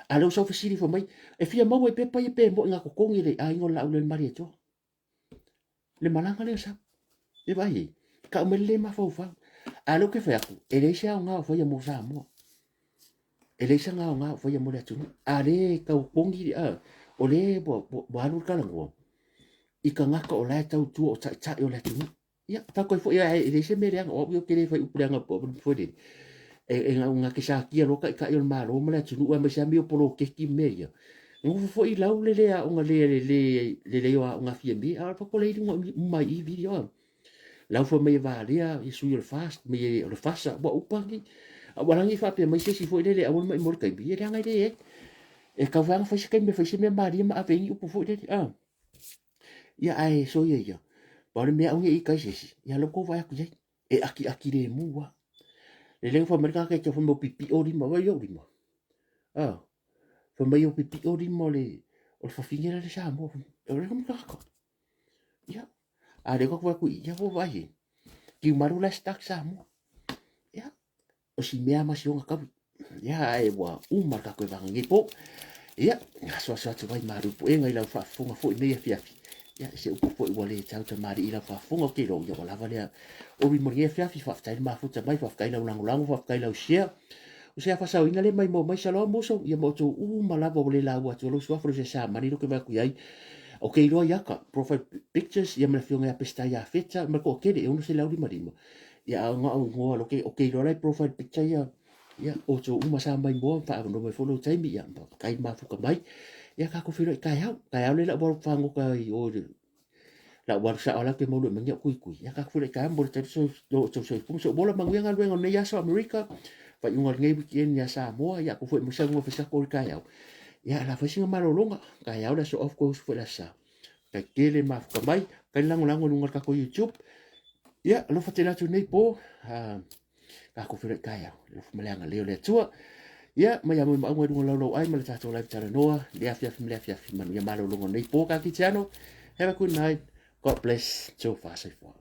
A lea ua sau fesili fai mai, e fia maua i pepa ia pe moi na totogi e le aiga o le Laaulialemalietoa. Le malaga lea sau. E vaai ai, tau mai le le mafaufau. A lea ou te fai atu, e leai se aoga o faia mo Samoa. E leai se aoga o faia mo le atunuu. A lea e tau totogi, o lea ua alu le talanoa i tagata o la e tautua o taitai o le atunuu. Ia, tatou ai foi e leai se mea leaga, o au ia ou te le fai upu leaga foi lele. E na te satia loa taitai o le Malo ma le atunuu aemaise lava mea o poloketi ma mea ia. Nofo foi lau le le aoga le le lelei o aoga Fiame, a o le poko le i luga uma i video. Lau foi mai e valea i sui o le FAST, mai o le FASA, ua upa ni. A ua lagi faapea mai se isi foi lele aua le mai mo le taimi, e leaga e le ai. E tau vaega fai se taimi e fai se mea malie ma ave ai ni upu foi lele. Ah. Ia ae soia ia. Pau le mea au nei i kai se isi, ia lea ua tou vaai atu i ai. E akiaki lemu lava. Le lea fai mai le tagata e te fai mai o pipio lima, vaai i ou lima. Ah, fai mai o pipio lima o le o le fafine la le Samoa. O le kama tagata. Ia, a lea ua atu i ia ua vaai i ai. Kiumalu la stuck Samoa. Ia, o si mea ma si ona kaui. Ia, ae ua uma le tatou vaega nei po. Ia, asoaso atu ai malu puega i lau faafofoga foi nei afiafi. Ia, se upu foi ua le tau tamalii i lau faafofoga o te iloa, ia ua lava lea ori mo lenei afiafi. Faafetai le mafuta mai, faafetai lau lagolago, faafetai lau share. O se afasaoina le mai mo mai saloa moso, ia ma outou uma lava ua le laua atu lou suafa, lou samani lo ke vai atu i ai. O ke iloa iaka, profile pictures, ia ma le afioga ia Peseta ia Feta, ma le toatele e 655. Ia a ona au ngoa lo ke o ke iloa lai profile picture ia ia o to uma sa mai moa whaavanoa mai foi lou taimi ia kai mafuka mai ia ka ko filo i kai au kai au le la walu whangoka i o le la walu sa ola ke maulu e mangi o kui kui ia ka filo i kai mo le tau so lo so so so bola manguia galuega o nei aso Amerika faaiuga o lenei weekend ia Samoa ia ko foi mo sa ngua fesa ko i kai au ia la fai singa malologa kai au le aso off ko foi la sa kai tele mafuka mai kai lagolago i luga o le tatou YouTube ia alofa tele atu nei po tatou feiloai taeao alofa ma le agalelei o le Atua ia mai a moe maauga i luga o laulau ai ma le tatou live talanoa le afiafi ma le afiafi manuia malologa o nei po kakitiano have a good night God bless. Tofa soifua.